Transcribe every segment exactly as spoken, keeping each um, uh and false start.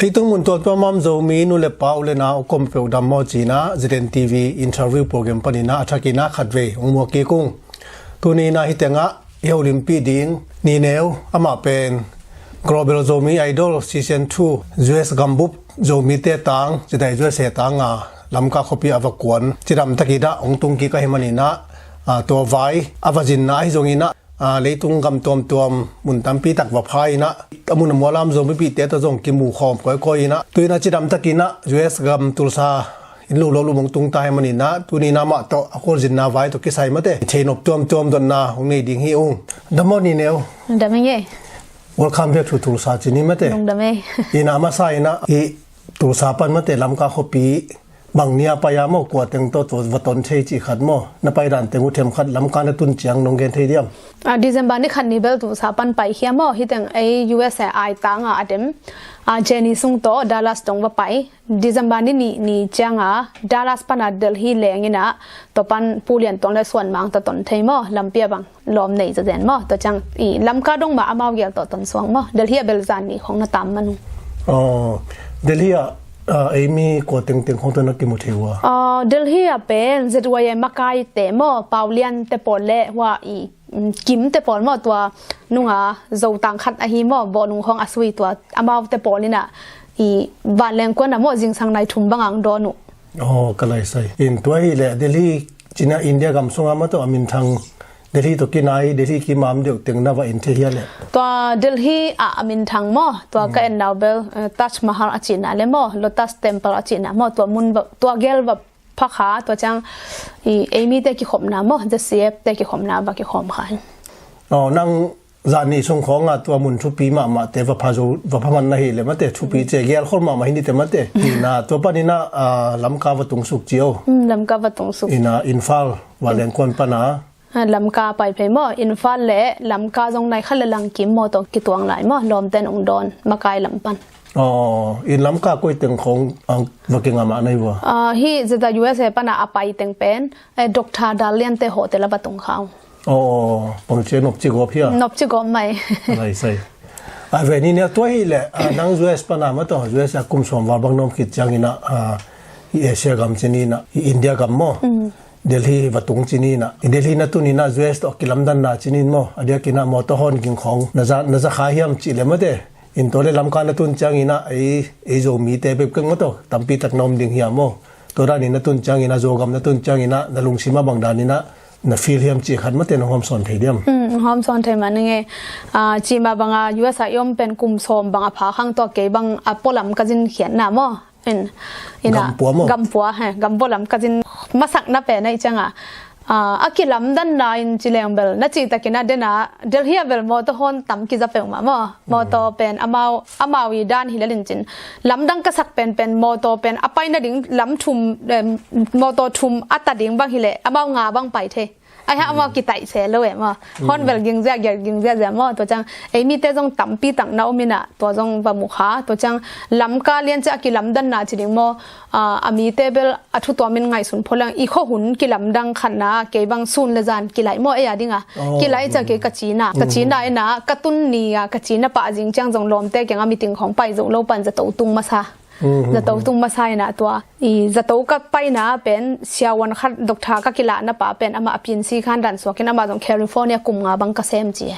Leitung mun tuamtuam a om Zomi nu le pa, u le nau, a kuam peuh dam maw ci-in ah Z N T V interview program panin ah a thakin ah khatvei hong muak kik ung. Tuni in ah hih tengah i holimpih ding Nineu, amah pen Global Zomi Idol Season two U S gambup Zomite tang, cidai U S A tang a Lamka khuapi a va kuan, cidamtakin ah hong tung kik ahih manin ah, aa, tua vai a va zinna ahi zongin ah, aa, leitung gam tuamtuam mun tampi tak va pha in ah, a mun a mual a om Zomipihte tawh zong kimu khawm kawikawi in ah, tu-in ah cidamtakin ah U S gam Tulsa inn lo lo lum hong tung ta ahih manin ah, tuni in ah amah tawh a khualzinna vai tawh kisai mate theihnop tuamtuam dotna hong nei ding hi ung. Dam maw Nineu? Dam ing e. Welcome back to Tulsa ci ni mate. Lungdam e. In ah a masa in ah hih Tulsa pan mate Lamka khuapi bang ni-a pai a maw, kua teng tawh tua va ton thei cih khat maw, na pai dan teng uh themkhat, Lamka na tun ciang nong gen thei diam? Ah, December ni khat ni bel Tulsa pan paikhia maw, hih teng ei U S A ai tang a a dem, ah, Jenny sung tawh Dallas dong va pai. December ni nih ni ciang a Dallas pan a Delhi leng in ah, tua pan Pu Lian Tuang le Suan Mang tawh ton thei maw, lampi ah bang lawm nei zazen maw, tua ciang i Lamka dong mah amau gel tawh ton suak maw, Delhi ah bel zan nih khong na tam man ung. Aw, Delhi ah, ah, ei mi kua tengteng khong tawh na kimu thei uh a? Aw, Delhi ah pen Z Y A makaite maw, Pau Lian te pawl le hua i, mm, Kim te pawl maw, tua nunga Zotang khat ahi maw, Bawlung khong a sui tua amaute pawl in ah i vanleng kuan ah maw, zingsang nai thum bang ang dawn uh. Aw, ka lai sai. In tua hi leh Delhi ci-in ah India gam sungah maw tawh a minthang, Delhi tawh kinai, Delhi kimam deuh teng na va en thei hia leh? Tua Delhi ah a minthang maw, tua ka en nau bel, eh, Taj Mahal a cihna le maw, Lotus Temple a cihna maw, tua mun va, tua gel va pha kha, tua ciang i ei mite kikhopna maw, Z C F te kikhopna va kikhawm kha. Aw, nang zan nih sung khawng ah tua mun thupi mahmahte va pha zo, va pha man na hih leh mate thupi ci, gel khol mahmah hi ni te mate. Hi in ah tua panin ah, ah, Lamka va tung suk ci o. Mm, Lamka va tung suk. In ah Imphal vanleng kuan pan a. Ah, Lamka pai phei maw, Imphal le Lamka zong nai khat le lang kim mawtaw kituang lai maw, lawmten ong dawn makai lam pan. Aw, in Lamka koi teng khong, ah, va kingah mah na hi uh a? Ah, hih zeta U S A pan a a pai teng pen, eh, Doctor Dal Lian te hotel ah va tung kha ung. Aw, bangci a, nopci gawp hia? Nopci gawp mai. Lai sai. A ve ni nia, tua hi leh, ah, nang U S pan a maw tawh, U S a kum sawm val bang na om khit ciangin ah, ah, i Asia gam ci ni in ah, i India gam maw? Mm. Delhi va tung ci ni in ah, i Delhi na tun in ah U S tawh kilamdanna ci ni in maw, a diakin ah mawtaw hawn ging khawng na za, na za kha hiam cih leh mate. In tua leh Lamka na tun ciangin ah ei, ei Zomite bek keng maw tawh tampi tak na om ding hiam maw? Tua danin na tun ciangin ah, Zogam na tun ciangin ah, na lungsim ah bang danin ah na feel hiam cih khat mate nong hawmsawn thei diam? Mm, hawmsawn thei mah ning e. Ah, cih mah bang a U S a i om pen kum sawm bang a pha khang, tua kei bang a pualam ka zin khiatna maw. In, in ah, gampua maw? Gampua, he, gampua lam ka zin masakna pen ahih ciang a, ah, a kilamdanna in ci leng bel, na cihtakin ah den a, Delhi ah bel mawtaw hawn tam kiza peuhmah maw. Mawtaw pen amau, amau i dan hi lel in cin, lamdang ka sak penpen mawtaw pen a pai nading lam thum, em, mawtaw thum a ta ding bang hi leh amau nga bang pai thei. Ahi hang amau kitaih se lo e maw. Hawn bel ging ziahziah, ging ziahziah maw. Tua ciang ei mite zong tampi tak na om in ah, tua zong va mu kha. Tua ciang Lamka lian ciah a kilamdanna ci ding maw. Ah, a mite bel a thu tuamin ngaihsun phot leng, i khuahun kilamdang khatna, kei bang sun le zan kilaih maw, ei a ding a. Aw. Kilaih ciah kei ka cina, ka cina in ah, ka tun ni a ka cina pah zing ciang zong lawmte kiangah meeting khawng pai zo lo pan zato tung masa. Zato tung masa in ah tua i zato ka paina pen siavuan khat doctor ka kilahna pa pen amah a pinsi khan dan suakin amah zong California kum nga bang ka sem ci e.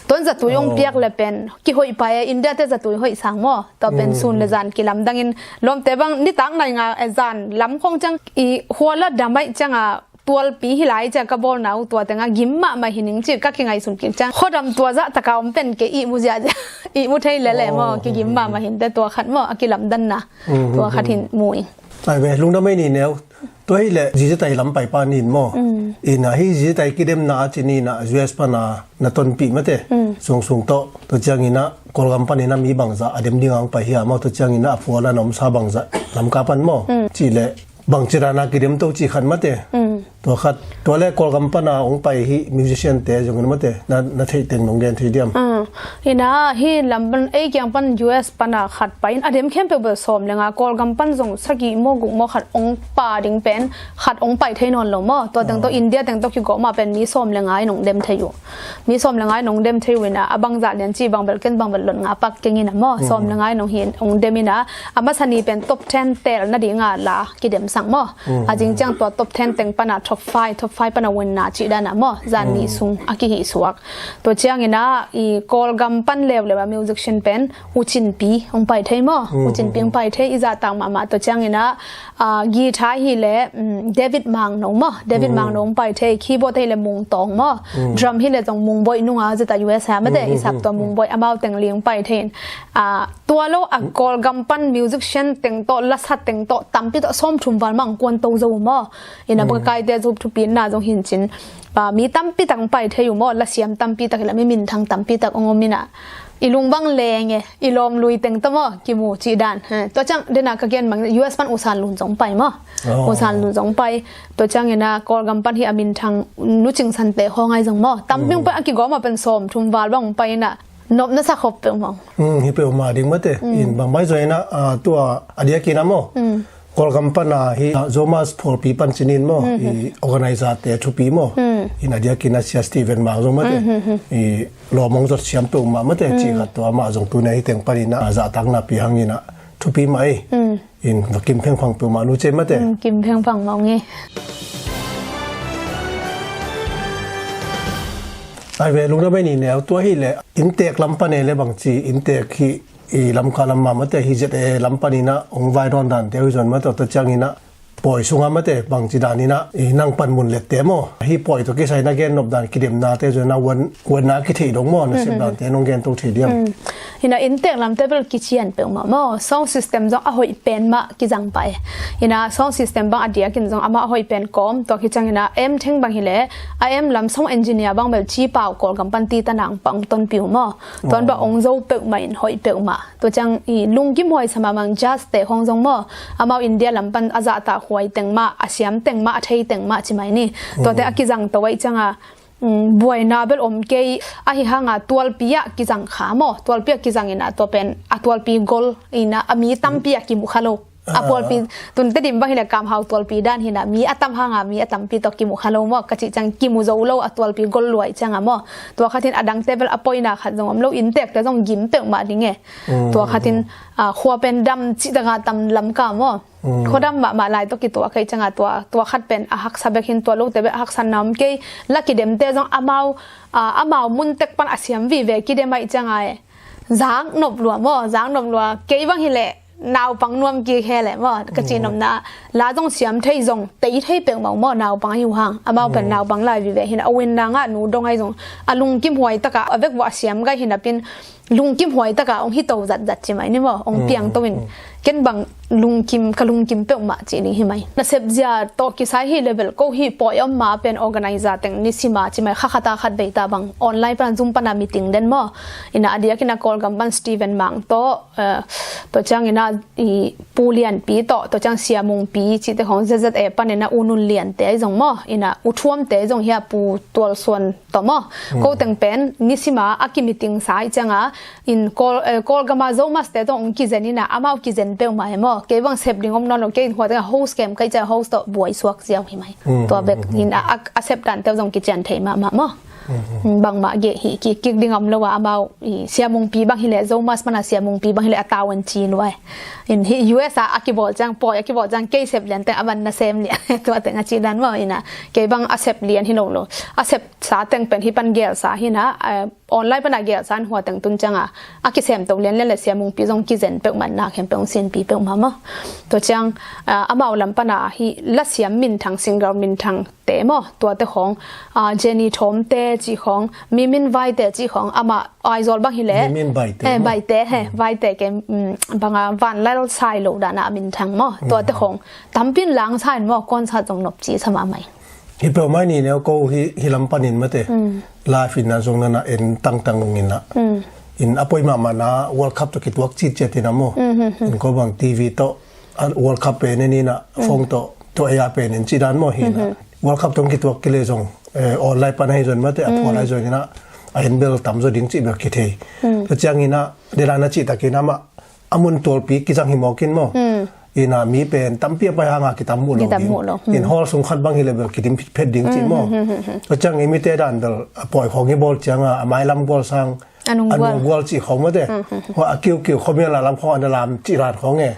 Tuan zatui hong piak le pen kihoih pai e, India te zatui hoih sang maw. Tua pen sun le zan kilamdangin lawmte bang nitak nai nga, eh, zan lam khong ciang i huala dam ahih ciang a tualpi hi lai ciah ka bawlna uh tua tengah gim mahmah hi ning cih ka kingaihsun kik ciang khuadam tua zah taka om pen kei ihmu ziahziah, ihmu thei lele maw, kigim mahmah hinte tua khat maw, a kilamdanna tua khat hin mu ing. Ai ve, lungdam ei ni neu. Tua hi leh zizitai lam paipa nin maw? Ina hi zizitai kidemna a ci nina U S pana na tonpih mate. Sungsung tawh tua ciangina Kawlgam panina mi bangzah a dem dinga hong pai hia maw? Tua ciangina a puala na omsa bangzah Lamka pan maw? Cih leh bangci dana kidem to cih khat mate. Tua khat, tua le Kawlgam pana hong pai hi musician te zongin mate, na, na theih teng nong gen thei diam? Ina hi lam pan, ei kiang pan U S pana khat pai in, a dem khempeuh bel sawm le nga, Kawlgam pan zong sagih maw guk maw khat ong pa ding pen, khat ong pai thei nawn lo maw. Tua teng tawh India teng tawh kigawm mah pen mi sawm le nga in ong dem thei uh. Mi sawm le nga in ong dem thei uh ina, a bangzah lian cih bang bel ken bang bel lot nga pak keng ina maw. Sawm le nga in ong hi ong dem ina, a masa ni pen top ten teel nadinga la kidemsak maw. A zing ciang tua top ten teng pana top five, top five pana winner cih dana maw, zan nih sung a kihih suak. Tua ciangina i Kawlgam pan leuleu a musician pen U Cin Pi ong pai thei maw. U Cin Pi ong pai thei, i zahtak mahmah. Tua ciangina, ah, guitar hi le, mm, David Mangno maw. David Mangno ong pai thei, keyboard hi le Mung Tawng maw. Drum hi le zong Mung Boih nunga zeta U S a mate, i sap tua Mung Boih, amau teng li ong pai thei in. Ah, tua lo a Kawlgam pan musician teng tawh, lasa teng tawh, tampi tawh sawm thum val mang kuan to zo maw. Ina bakaite zup thupina zong hin cin. Ah, mi tampi tak ong pai thei uh maw, lasiam tampi tak hi la, mi minthang tampi tak ong om ina. I lung bang leng e, i lawm lui teng tawh maw, kimu cih dan. He, tua ciang dena ka gen mang, U S pan U San Lun zong pai maw. U San Lun zong pai. Tua ciangina Kawlgam pan hi a minthang Nu Cing Sante khawng ai zong maw. Tampi ong pai, a kigawm mah pen sawm thum val bang ong pai ina. Nopna sa khop peuh maw. Hi peuhmah ding mate. In bang mai zong ina, ah, tua a diak ina maw. Kawlgam pana hi, ah, Zomus phualpi pan cinin maw, i organizer te thupi maw. In a diak ina Sia Steven Mang zong mate. I lawm ong zot siam peuhmah mate, cih khat tua mah zong tuna hi teng panina, ah, zahtakna pi hangina thupi mah ei. In va kim phengphang peuhmah nu cei mate. Kim phengphang mah ong e. Ai ve lungdam ei ni neu tua hi le, inntek lam pan e le bangci, inntek hi i Lamka lam mah mate, hi Z A lam panina ong vai dawn dante uh hi zon mate, tua ciangina pawi sunga mate, bangci danina i nang pan mun lette maw. Hi pawi tawh kisai na gen nop dan kidemnate zona wan, wanna kitheih dong maw, na sep dante nong gen to thei diam. Ina inntek lamte bel kician peuhmah maw, sound system zong a hoih pen mah kizang pai. Ina sound system bang a diakin zong amah a hoih pen kawm, tua kiciangina em theng bang hi le, a em lam sound engineer bang bel ci pau Kawlgam pan ti tanang pang tonpiu maw. Tuan bang ong zo peuhmah in hoih peuhmah. Tua ciang i lungkim huai sa mahmah, jazz te khawng zong maw. Amau India lam pan a zahtak huai teng mah, a siam teng mah, a thei teng mah ci mai ni. Tuate a kizang to aih cianga, mm, buaina bel om kei, ahi hanga tualpi ah kizang kha maw. Tualpi ah kizang ina tua pen, a tualpi gol ina, a mi tampi ah kimu kha lo. A pualpi, tun Tedim bang hi le Kam Hau tualpi dan hina, mi a tam hanga, mi a tampi tawh kimu kha lo maw, ka cih ciang kimu zo lo, a tualpi gol luai cianga maw. Tua khatin a dangte bel a poina khat zong om lo, inntekte zong gim peuhmah ding e. Tua khatin, ah, khua pen dam cih taka tam Lamka maw. Khua dam mahmah lai tawh kituak aih cianga tua, tua khat pen a haksa bek hin, tua lote bek a haksa na om kei, la kidemte zong amau, ah, amau mun tek pan a siam vive kidem aih cianga e. Zak nop lua maw, zak nop lua, kei bang hi le, naupang nuam kik he le maw, ka ci nopna, la zong siam thei zong, tei thei peuhmah maw, naupang ahi uh hang, amau pen naupang lai vive hina, a winna ngah nu dong ahi zong, a lungkim huai taka, a vek vua a siam gai hina pin, lungkim huai taka, ong hi to zatzat ci mai ni maw, ong piang to in, ken bang lungkim, ka lungkim peuhmah ci ding hi mai. Nasep zia tawh kisai hi level ko hi pawi om ma pen organizer teng nisima ci mai kha khata khat vei ta bang, online pana Zoom pana meeting den maw, ina a diakina Kawlgam pan Steven Mang tawh, eh, tua ciangina i Pu Lianpi tawh, tua ciang Sia Mungpi cihte khawng Z Z A panina U Nun Liante ahi zong maw, ina U Thuamte ahi zong hia Pu Tualsuan tawh maw. Ko teng pen nisima a ki meeting sa aih cianga in Kawl, eh, Kawlgama Zomaste tawh ong kizen ina amau kizen peuhmah e maw. Kei bang sep ding om nawn lo, kei in hua tenga host kem kai ciang host tawh buai suak ziau hi mai. Tua bek in a, a, a sep dante uh zong kician thei mahmah maw. Bangmah geh hi kik, kik ding om lo a, amau i Sia Mungpi bang hi le, Zomas mana Sia Mungpi bang hi le a tau an ci luai. In hi U S a, a kibawl ciang, pawi a kibawl ciang, kei sep lian teng a man na sem lian. Tua teng a ci dan maw ina. Kei bang a sep lian hi lo lo. A sep sa teng pen hi pan gel sa hina, eh, online pana gel sa an hua teng tun cianga. A kisem to lian lian le Sia Mungpi zong kizen peuhmah na khempeuh ong sinpi peuhmah maw. Tua ciang, ah, amau lam pana hi la siam minthang, singer minthang te maw, tuate khawng, ah, Jenny Thawmte cih khawng, Mimin Vaite cih khawng, amah Aizawl bang hi le. Mimin Vaite, eh, maw? Vaite, he, Vaite ke, mm, banga Vanlal Sai lo dana a minthang maw, tuate khawng. Tampin lang sa in maw, concert zong nop ci sa mahmah. Hi peuhmah ni neu ko hi, hi lam panin mate. Live ina zong nana en tangtang ina. In a poi mahmah na World Cup tawh kituak citciat ina maw. In ko bang T V tawh, a World Cup pen en ina, phone tawh, tawh ei a pen en ci dan maw hi na. World Cup tawh kituak kile zong, eh, online pan ahi zon mate, a phual ahi zon ina, a en bel tamzaw ding cih bel kithei. Tua ciangin ah, dena na cihtakin amah a mun tualpi kizang hi mawk in maw. Ina mi pen tampi a pai hanga kitam muh lo ding. In hall sung khat bang hi le bel kidim phet ding cih maw. Tua ciang i mite dan bel a pawi khawng i bawl cianga a mailam gual sang a nung gual cih khawng mawte. Hua a kiukiu khuamial a lam khawng a na lam cih ran khawng e.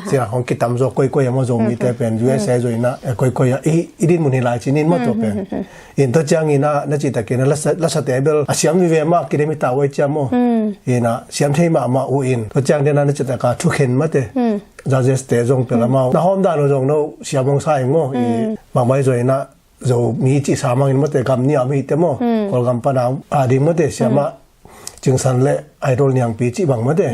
Cih ran khawng kitam zaw koikoi a maw, Zomite pen U S A zaw ina koikoi a i din mun hi lai cinin maw tua pen. In tua ciangin ah na cihtakin ah lasate bel a siam vive mah kidem hi ta uh ai ciam maw. Ina siam thei mahmah uh in tua ciang dena na cihtaka thukhen mate. Judges te zong pel amau na hawm dan uh zong no siam hong sa ing maw. I bangmai zaw ina Zomi cih sa mangin mate gam niam hi te maw. Kawlgam pana a ding mate siamah Cingsan le Idol Niangpi cih bang mate.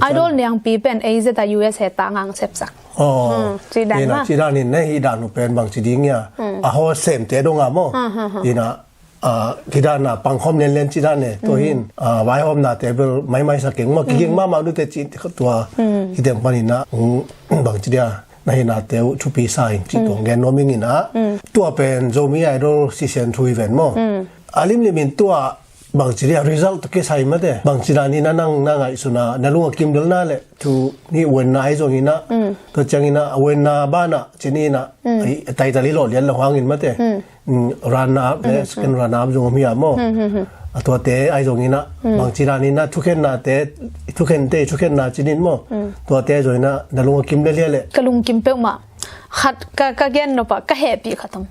Idol Niangpi pen A Z a U S A ta ngang sepsak. Aw, cih dan ina cih danin na hi dan uh pen bang ci ding ia. A haw semte donga maw. Ina cih dana pangkhawm lenlen cih dan e. Tua hin vaihawmnate bel maimai sa keng maw, kiging mahmah nute cih tua hi teng panin ah bang ci dia na hinate uh thupi sa in cih tuang gen nuam ing ina. Tua pen Zomi Idol season two event maw. A limlim in tua bangci dia result tawh kisai mate. Bangci dan ina nang na ngaihsuna na lung a kim delna le thu ni uenna ai zong ina. Tua ciang ina a uenna bana cin ina a title i lawh lian lo hangin mate. Runner up le second runner up zong om hi a maw. A tuate ai zong ina bangci dan ina thukhennate, thukhente thukhenna cinin maw. Tuate zong ina na lung a kim le lia le. Ka lungkim peuhmah khat ka gen nopah ka hehpih khat om.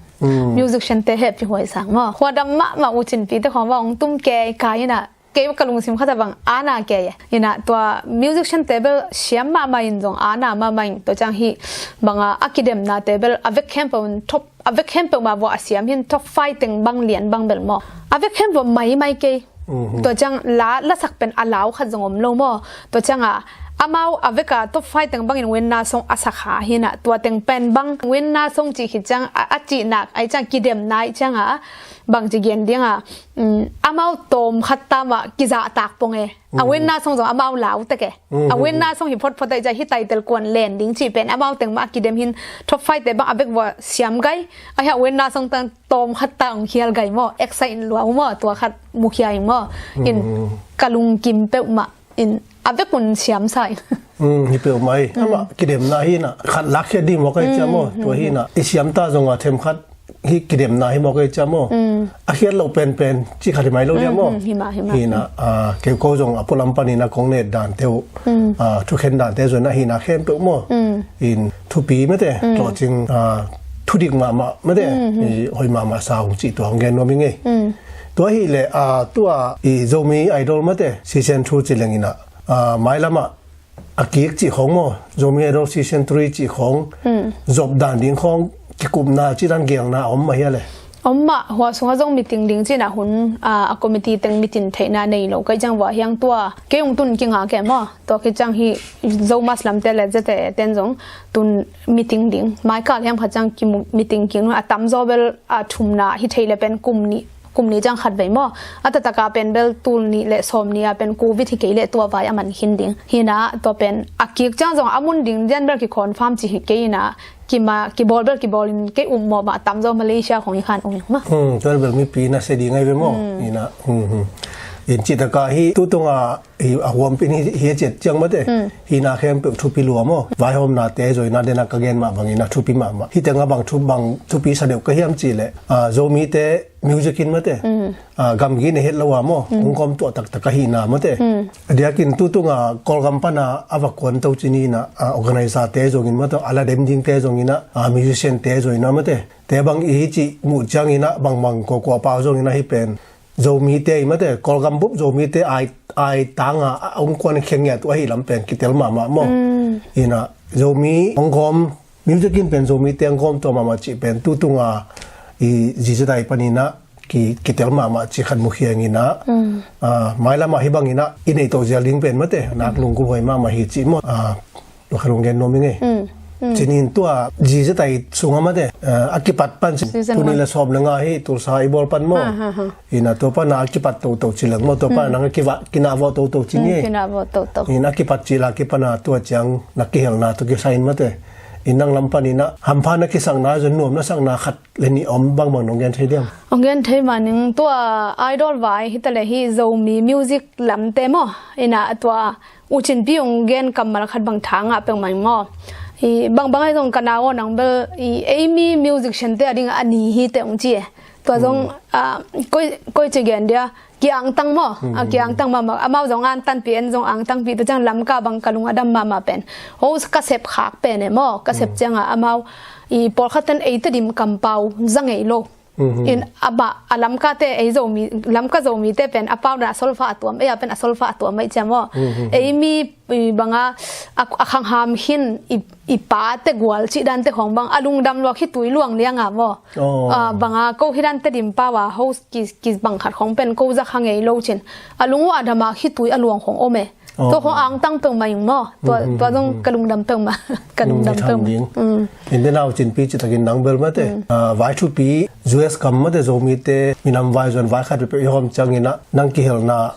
Musician te hehpih huai sang maw. Huadam mahmah uh cinpi te khawng va hong tum kei ka ina kei ka lungsim khat a bang ana kei e. Ina tua musician te bel siam mahmah in zong ana mahmah in tua ciang hi banga a kidemna te bel a vek khempeuh in top a vek khempeuh mah vua a siam hin top five teng bang lian bang bel maw. A vek khempeuh maimai kei. Tua ciang la lasak pen a lau khat zong om lo maw. Tua cianga amau a veka top five teng bangin uenna song a sakha hina tua teng pen bang uenna song cih khit ciang a cihnak ai ciang kidemna ai cianga bang ci gen dinga amau tawm khat tama kizahtak pong e. A uenna song zong amau lau tek e. A uenna song hi photphot ai ciang hi title kuan len ding cih pen amau teng mah a kidem hin top five te bang a vek vua siam gai. Ahi a uenna song tang tawm khat ta ong khial gai maw, excite in lua uh maw, tua khat mukhia ing maw. In ka lungkim peuhmah in a vek un siam sa in. Hi peuhmah hi. Amah kidemna hina khat lakkhiat ding maw kai cia maw. Tua hina i siam ta zonga themkhat hi kidemna hi maw kai cia maw. A khiat loh penpen ci khat hi mai lo dia maw. Hina keu ko zong a pualam panin a kong net dan teu thukhen dan teu zong a hina khempeuh maw. In thupi mate tlawhcing thudik mahmah mate. Hoi mahmah sa hong cih tua hong gen nuam hi ngei. Tua hileh tua i Zomi Idol mate season two ci leng ina mailamah a kik cih khawng maw, Zomi Idol season three cih khawng zop dan ding khawng kikupna cih dan gelna a om mah hia le. Om mah, hua sungah zong meeting ding cihna hun a committee teng meeting theihna nei lo kai ciang vua hiang tua kei ung tun kinga ke maw. Tua kei ciang hi Zomas lamte le zete ten zong tun meeting ding maikal hiam khat ciang kimu meeting king a tamzaw bel a thumna hi thei le pen kum nih kum nih ciang khat vei maw. A tataka pen bel tul nih le sawm nih a pen covid hi kei le tua vai a man khin ding hina tua pen a kik ciang zong a mun ding dian bel kiconfirm ci hi kei ina kima kibawl bel kibawl in kei um mawh mah a tamzaw Malaysia khong i khan um ing mah. Tuan bel mipi na se ding ai ve maw. Ina in citaka hi tutunga hi a huampin hi a ciat ciang mate hina khempeuh thupi lua maw. Vaihawmnate zoina dena ka gen mah bangin a thupi mahmah hi tenga bang thupi sa deuh ka hiam cih leh Zomite music in mate gamgi na het lo a maw hong gawm tuah taktak ahihna mate. A diakin tutunga Kawlgam pana a va kuan to cini ina organizer te zongin mate a la dem dingte zongina musician te zoina mate te bang i hi cih muh ciangina bangbang kuakua pau zongina hi pen Zomite i mate Kawlgam bup Zomite ai tanga a hong kuan kheng ngiat uh ahi lam pen kitel mahmah maw. Ina Zomi hong gawm music in pen Zomite hong gawm tua mahmah cih pen tutunga i zizatai panina kitel mahmah cih khat mukhia ing ina mailamah hi bangina i neih tawh zial ding pen mate nak lunggulh huai mahmah hi cih maw. Tua khat hong gen nuam ing ei. Cinin tua zizatai sunga mate a kipat pan cin tuni le sawm le nga hi Tulsa i bawl pan maw. Ina tua pana a kipat toto ci leng maw tua pana nang a kinah vawh toto cin hi. Ina a kipat cila kipana tua ciang na kihelna tua kisai in mate In nang lam panin ah hampha na kisakna zong nuam na sakna khat le nih om bangbang nong gen thei diam? Hong gen thei maning tua Idol vai hi ta le hi Zomi music lamte maw. Ina tua U Cin Pi hong gen kammal khat bang tha ngah peuhmah ing maw. I bangbang ahi zong ka nau aw nang bel i eimi musician te a ding a ni hi te hong ci e. Tua zong ah, koi, koi ci gen dia ki-angtang maw. Ah, ki-angtang mahmah. Amau zong an tanpi en zong angtangpi tua ciang Lamka bang ka lung a dam mahmah pen. Ho ka sep khak pen e maw. Ka sep ciangah amau i pawlkhat ten ei Tedim kampau za ngei lo. In a ba a Lamka te ei Zomi, Lamka Zomi te pen a pau dan a solfa a tuam, ei a pen a solfa a tuam ei cia maw. Ei mi i banga a, a khangham hin i, i pa te gual cih dan te khong bang a lungdam lua khitui luang lianga maw. Ah, banga ko hi dan Tedim pau a ho ki, ki bang khat khong pen ko za kha ngei lo cin. A lung uh a dama khitui a luang khong om e. Tua khong angtang peuhmah ing maw. Tua, tua zong ka lungdam peuhmah. Ka lungdam peuhmah. In den au Cin Pi citakin nang bel mate. Ah, vai thupi U S gam mate Zomi te minam vai zuan vai khat peuh i hawm ciangin ah nang kihelna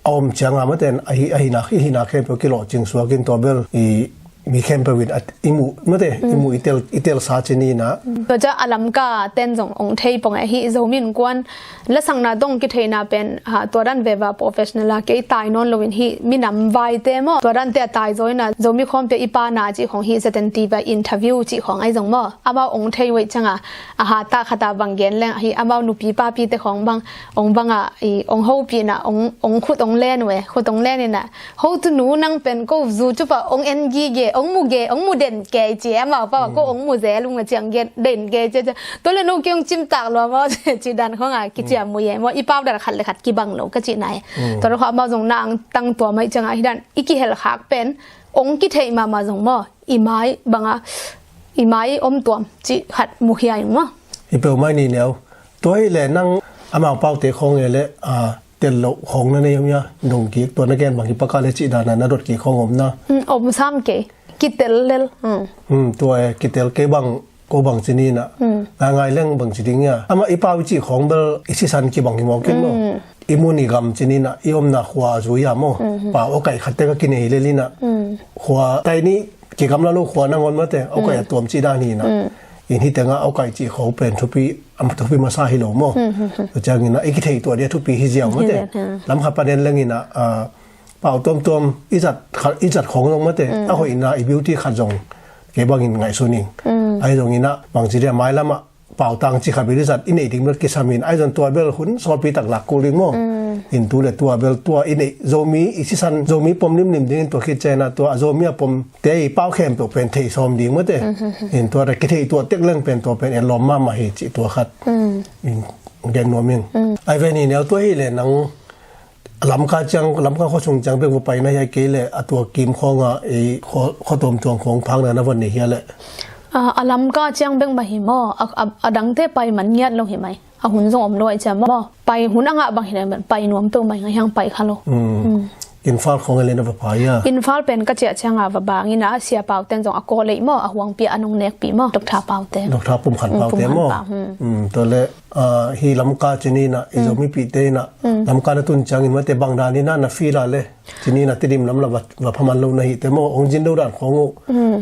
a om cianga mate ahi, ahi nak, i hi nak khempeuh kilawhcing suakin tua bel i mi khempeuh in i muh mate i muh i tel, i telsa cin ina. Tua ca a Lamka ten zong ong thei pong e hi Zomi innkuan lasakna dong kitheihna pen ha tua dan veva professional a kei tai nawn loin hi minam vai te maw. Tua dan te a tai zaw ina Zomi khawmpi i pa na ci khong hi Z N T va interview ci khong ai zong maw. Amau ong thei wei cianga a ha ta khata bang gen leng hi amau nupi papi te khong bang ong banga i ong hopina ong, ong khut ong len uh e, khut ong len ina. Ho tu nu nang pen ko zu cupa ong en gige, ong mu ge, ong mu den ke ci e amau pa ko ong mu ze lung a ciang gen den ke ci e. Tua le no ke ong cim tak lua maw ci dan khong a kicia mu ye maw i pau dan khat le khat kibang lo ka ci nai. Tua le kho amau zong na angtang tua mai cianga hi dan i kihel khak pen ong kitheih mahmah zong maw. I mai banga i mai om tuam ci khat mu hiai maw. I peuhmah ni neu. Tua hi le nang amau paute khong e le a tel lo khong na nei om ia dong kik tua na gen bang hi paka le ci dana na dot kik khong om na. Om sam ke kitel lel. Tua e kitel ke bang ko bang ci nina. Ngai ngai leng bang ci ding ia ama i pau i ci khong bel i sisan kibang hi mawk in maw. I mun i gam ci nina i omna khua zui a maw. Pau a kaih khat te ka kinei lel ina khua tai ni kigamla lo khua nangawn mate a kaih a tuam ci dan hina. In hi tenga a kaih ci kho pen thupi am thupi masa hi lo maw. Tua ciangina i kitheih tuah dia thupi hi ziau mate. Lam kha panen lengina pau tuamtuam i zat khong zong mate a hoihna i beauty khat zong kei bangin ngaihsun ing. Ahi zongina bangci dia mailama pau tang ci khat bel i zat i neih ding bel kisamin ahi zong tua bel hun sawtpi tak lak kul ding maw. In tu le tua bel tua i neih Zomi i sisan Zomi pom limlim dingin tua khit ciangina tua a Zomi a pom te i pau khempeuh pen theih sawm ding mate. In tua ta kitheih tuah tek leng pen tua pen en lawm mahmah hi cih tua khat. In gen nuam ing. Ai ve ni neu tua hi le nang Lamka ciang, Lamka khuasung ciang bek va pai na hia kei le a tua kim khawng a i khua, khuatuam tuang khawng phang na na von ni hia le. A, a Lamka ciang bek mah hi maw, a, a, a dangte pai man ngiat lo hi mai. A hun zong om lo ai ciang maw. Pai hun a ngah bang hi le man, pai nuam peuh mai ngai hiang pai kha lo. Imphal khawng e le na va pai a. Imphal pen ka ciah ciang a va bang ina a sia pau ten zong a kaw lei maw, a huangpi a nong nekpi maw. Doctor pau te. Doctor Pum Khan pau te maw. Tua le Hi Lamka cini na i Zomipihte ina Lamka na tun ciangin mate bangdan ina na feel a le cini na Tedim lam la va phaman lo na hite maw, ong zin do dan khawng uh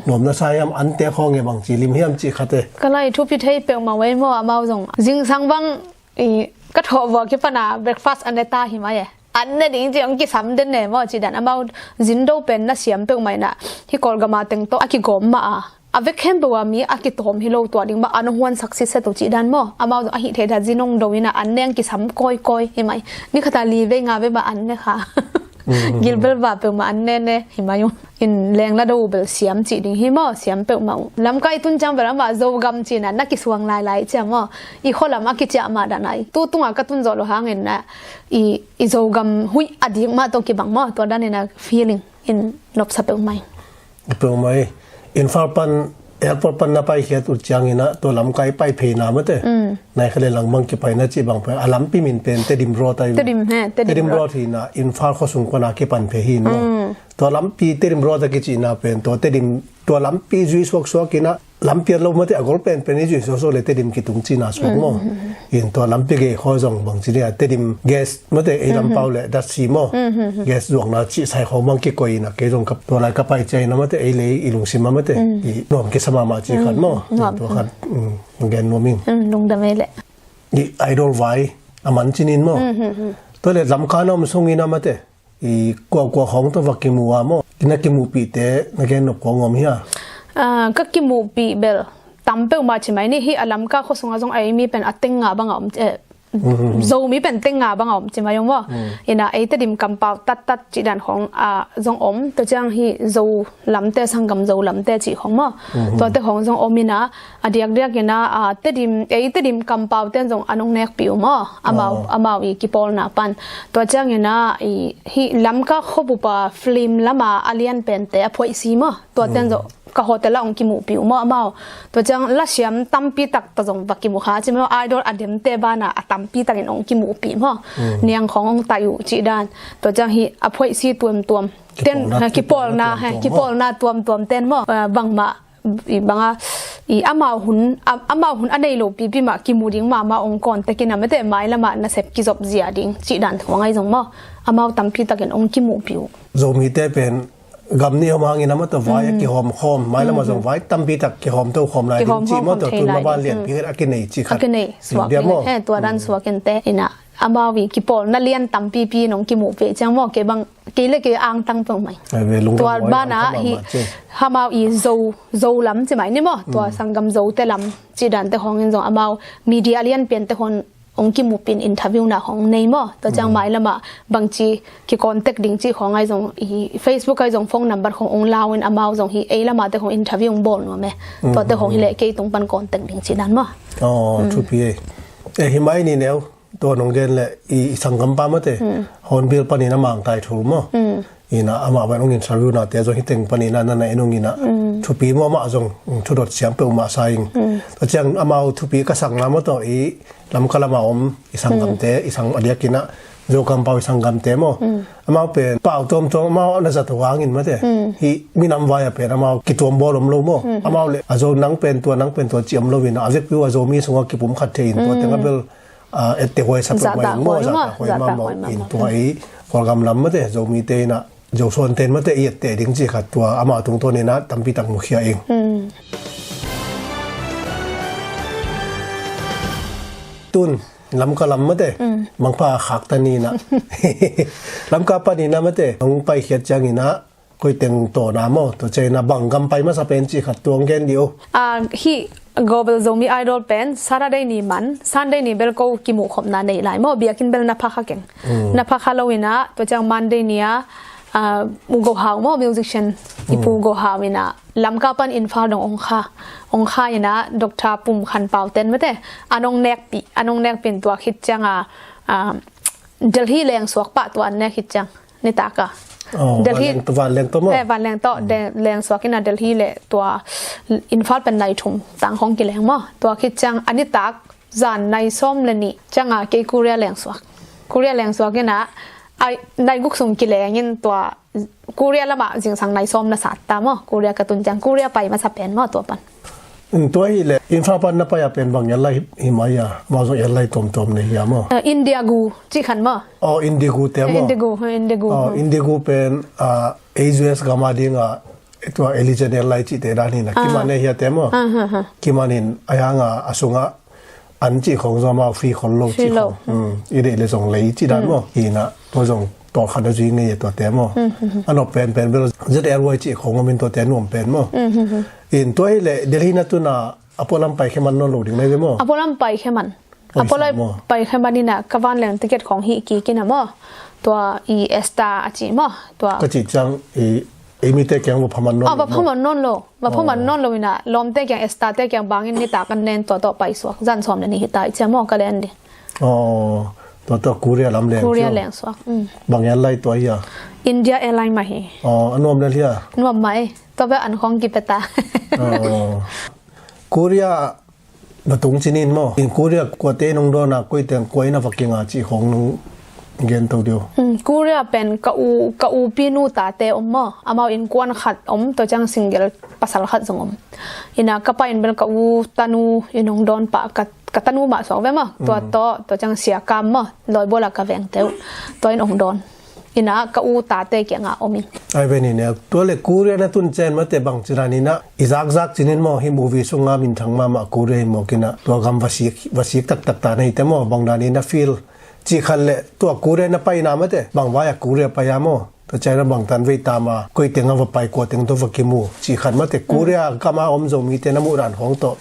nuam na sa hiam, ante khawng e bang ci lim hiam cih khate. Ka lai thupi thei peuhmah wei maw, amau zong zingsang bang ka thawh vua kipana breakfast an ne ta hi mai e. An ne ding ci ong kisam den ne maw ci dan amau zin do pen na siam peuhmah ina hi Kawlgama teng tawh a kigawm mah a. A vek khempeuh a mi a kitawm hi lo tua ding mah an hong huan sak sitset uh cih dan maw. Amau zong a hih theih dan zin ong do ina an ne ang kisam kawikawi hi mai. Ni khata li vei nga vei mah an ne kha. Gilbel va peuhmah an ne ne hi mai uh. In leng la do uh bel siam cih ding hi maw, siam peuhmah uh. Lamka i tun ciang bel amah Zogam cih na na kisuang lailai ciang maw. I khualam a kiciah mah dan ai. Tu tunga ka tun zawh lo hangin na i, i Zogam huih a dik mah tawh kibang maw. Tua dan ina feeling in nopsa peuhmah hi. Peuhmah hi. Imphal pan, airport pan na paikhiat uh ciangin ah tua Lamka i pai pheina mate. Nai kha le lang bang kipaina cih bang pen a lampi min pen Tedim Road ahi. Tedim he, Tedim Road. Tedim Road hi na Imphal khuasung pana kipan phe hi maw. Tua lampi Tedim Road a kicihna pen tua Tedim, tua lampi zui suaksuak ina lampi a lo mate a gol penpen i zuih sawsaw le Tedim kitung cihna suak maw. In tua lampi gei khaw zong bang ci dia Tedim gas mate ei lampau le datsi maw. Gas zuakna cih sai khawng bang kikoi ina kei zong tua lai ka pai ciang ina mate ei le i lungsim a mate i nuam kisa mahmah cih khat maw. Tua khat gen nuam ing. Lungdam ei le. I idol vai a man cinin maw. Tua le Lamka na om sung ina mate i kuakua khawng tawh va kimu a maw? I na kimuhpihte na gen nop khawng om hia? Ka kimuhpih bel tam peuhmah ci mai ni. Hih a Lamka khua sungah zong ei mi pen a teng nga bangah om, eh, Zomi pen teng nga bangah om ci mai ung maw? Ina ei Tedim kampau tattat cih dan khawng a zong om. Tua ciang hih Zo lamte, sanggam Zo lamte cih khawng maw? Tuate khawng zong om ina a diakdiak ina a Tedim, ei Tedim kampau ten zong an ong nekpih uh maw? Amau, amau i kipawlna pan. Tua ciang ina i hih Lamka khuabupa film lama a lian pente a phoihsi maw? Tua ten zong ka hotel ah ong kimuhpih uh maw amau? Tua ciang lasiam tampi tak ta zong va kimu kha ci maw? Idol a demte bana a tampi takin ong kimuhpih maw? Niang khawng ong tai uh cih dan. Tua ciang hih a phoihsi tuamtuam ten, kipawlna, kipawlna tuamtuam ten maw? Bangmah i banga i amau hun, amau hun a nei lo pipi mah kimu ding mahmah ong kawntek ina mate, mailamah nasep kizop zia ding cih dan thu a ngai zong maw? Amau tampi takin ong kimuhpih uh. Zomite pen gam nih om hangin amah tawh vai a kihawm khawm, mailamah zong vai tampi tak kihawm to khawm lai ding cih maw? Tawh tun maban lian pi a kinei cih khat a kinei suak ding. Tua dan suak inte ina amau i kipawlna lian tampipi in ong kimuhpih ciang maw? Kei bang kei le kei angtang peuh mai. Tua bana hi amau i Zo, Zo lam ci mai ni maw? Tua sanggam Zote lam cih dante khawngin zong amau media lian piante khawng ong kimuhpih in interview na khawng nei maw? Tua ciang mailamah bangci kikontek ding cih khawng ai zong i Facebook ai zong phone number khawng ong lau in amau zong hi ei lamate khawng interview ong bawl nuam e. Tuate khawng hi leh kei tung pan kontek ding cih dan maw? Aw, thupi e. E hi mai ni neu. Tua nong gen le i, i sanggampa mate Hornbill panin a mangtai thu maw? Ina amah van ong interview nate zong hiteng panin a nana en ong ina thupi maw amah zong thudot siam peuhmah sa ing. Tua ciang amau thupi ka sakna maw tawh i Lamka lama om i sanggamte, i sang a diak ina Zo kampau i sanggamte maw? Amau pen pau tuamtuam amau na zat uh hangin mate hi minam vai a pen amau kituam bawl om lo maw? Amau le a Zo nang pen tua, nang pen tua ci om lo ina a vekpi uh a Zomi sungah kipum khat thei in tua teng a bel a, ette huai sa peuhmah in maw, zahtak huai mahmah in tua i Kawlgam lam mate Zomite ina Zo suanten mate i ette ding cih khat tua amah tungtawn ina tampi tak mukhia ing. Tun Lamka lam mate mangpha khakta ni ina Lamka pan ina mate hong paikhiat ciang ina koiteng tawna maw, tua ciang ina bang gam pai masa pen cih khat tuang gen dih uh. A, hih Global Zomi Idol pen Saturday ni man, Sunday ni bel ko kimuhkhopna nei lai maw, biakinn bel na pha kha keng. Na pha kha lo ina, tua ciang Monday ni a, a, U Go Hau maw, musician i Pu Go Hau ina Lamka pan Imphal dong ong kha, ong kha ina Doctor Pum Khan Pau ten mate an ong nekpih, an ong nekpih in tua khit ciang a, a, Delhi leng suak pah tua an nek khit ciang. Nitak a. Delhi vanleng tawh maw? Eh, vanleng tawh leng suak ina Delhi le tua Imphal pen nai thum tang khawng kileng maw? Tua khit ciang a nitak zan nai sawm le nih ciang a kei Korea leng suak. Korea leng suak ina a nai guk sung kileng in tua Korea lamah zingsang nai sawm na sat ta maw? Korea ka tun ciang Korea pai masa pen maw tua pan? Tua hi le Imphal pan na pai a pen bang airline hi mai a, amau zong airline tuamtuam nei hi a maw? Eh, Indigo cih khan maw? Aw, Indigo te maw? Indigo, Indigo. Aw, Indigo pen, ah, A U S gam a ding a, tua Allegiant Airline cihte dan hi na, kiman nei hi a te maw? Kiman in a hiang a, a sung a an cih khawng zong amau free khol lo cih khawng. I deih le zong lei cih dan maw? Hi na, tua zong tawlkhat a zui ngei a tuate maw? A nop penpen bel Z Airway cih khawng om in tuate nuam pen maw? In tua hi le Delhi na tun a, a pualam pai khe man nawn lo ding nai ve maw? A pualam pai khe man. A pualam pai khe man ina ka vanleng ticket khawng hi kik ina maw? Tua i Esta a cih maw? Tua ka cih ciang i, i mite kiang va pha man nawn lo maw? Va pha man nawn lo. Va pha man nawn lo ina lawmte kiang Esta te kiang bangin nitak an len tua tawh pai suak. Zan sawm le nih hi ta i cia maw ka len dih. Aw, tua tawh Korea lam leng Korea leng suak. Bang airline tua hi a? India Airline mah hi. Aw, a nuam lel hi a? Nuam mah e. Tua bel an khawng kipia ta. Aw. Korea na tung cinin maw? In Korea kuate in hong dawn a, koi teng kua in a va kinga cih khawng nong Gen to dih uh. Mm, Korea pen ka u, ka u pinu tate om maw. Amau innkuan khat om, tua ciang single pasal khat zong om. Ina ka pa in bel ka u tanu in hong dawn pah, ka, ka tanu mah suak ve maw. Tua tawh, tua ciang Sia Kam maw, Lawibual a ka vengte uh. Tua in hong dawn. Ina ka u tate kiangah om ing. Ai ve ni ne, tua le Korea na tun ciang mate bang ci dan ina, i zakzak cinin maw, hih movie sunga minthang mahmah Korea hi mawk ina, tua gam va sik, va sik taktak ta na hi te maw, bang dan ina feel cih khat le, tua Korea na pai na mate, bang vai a Korea pai a maw, tua ciang na bang tan vei ta ma, koi teng a va pai, kua teng tawh va kimu cih khat mate, Korea gam a om Zomite na muh dan khawng tawh.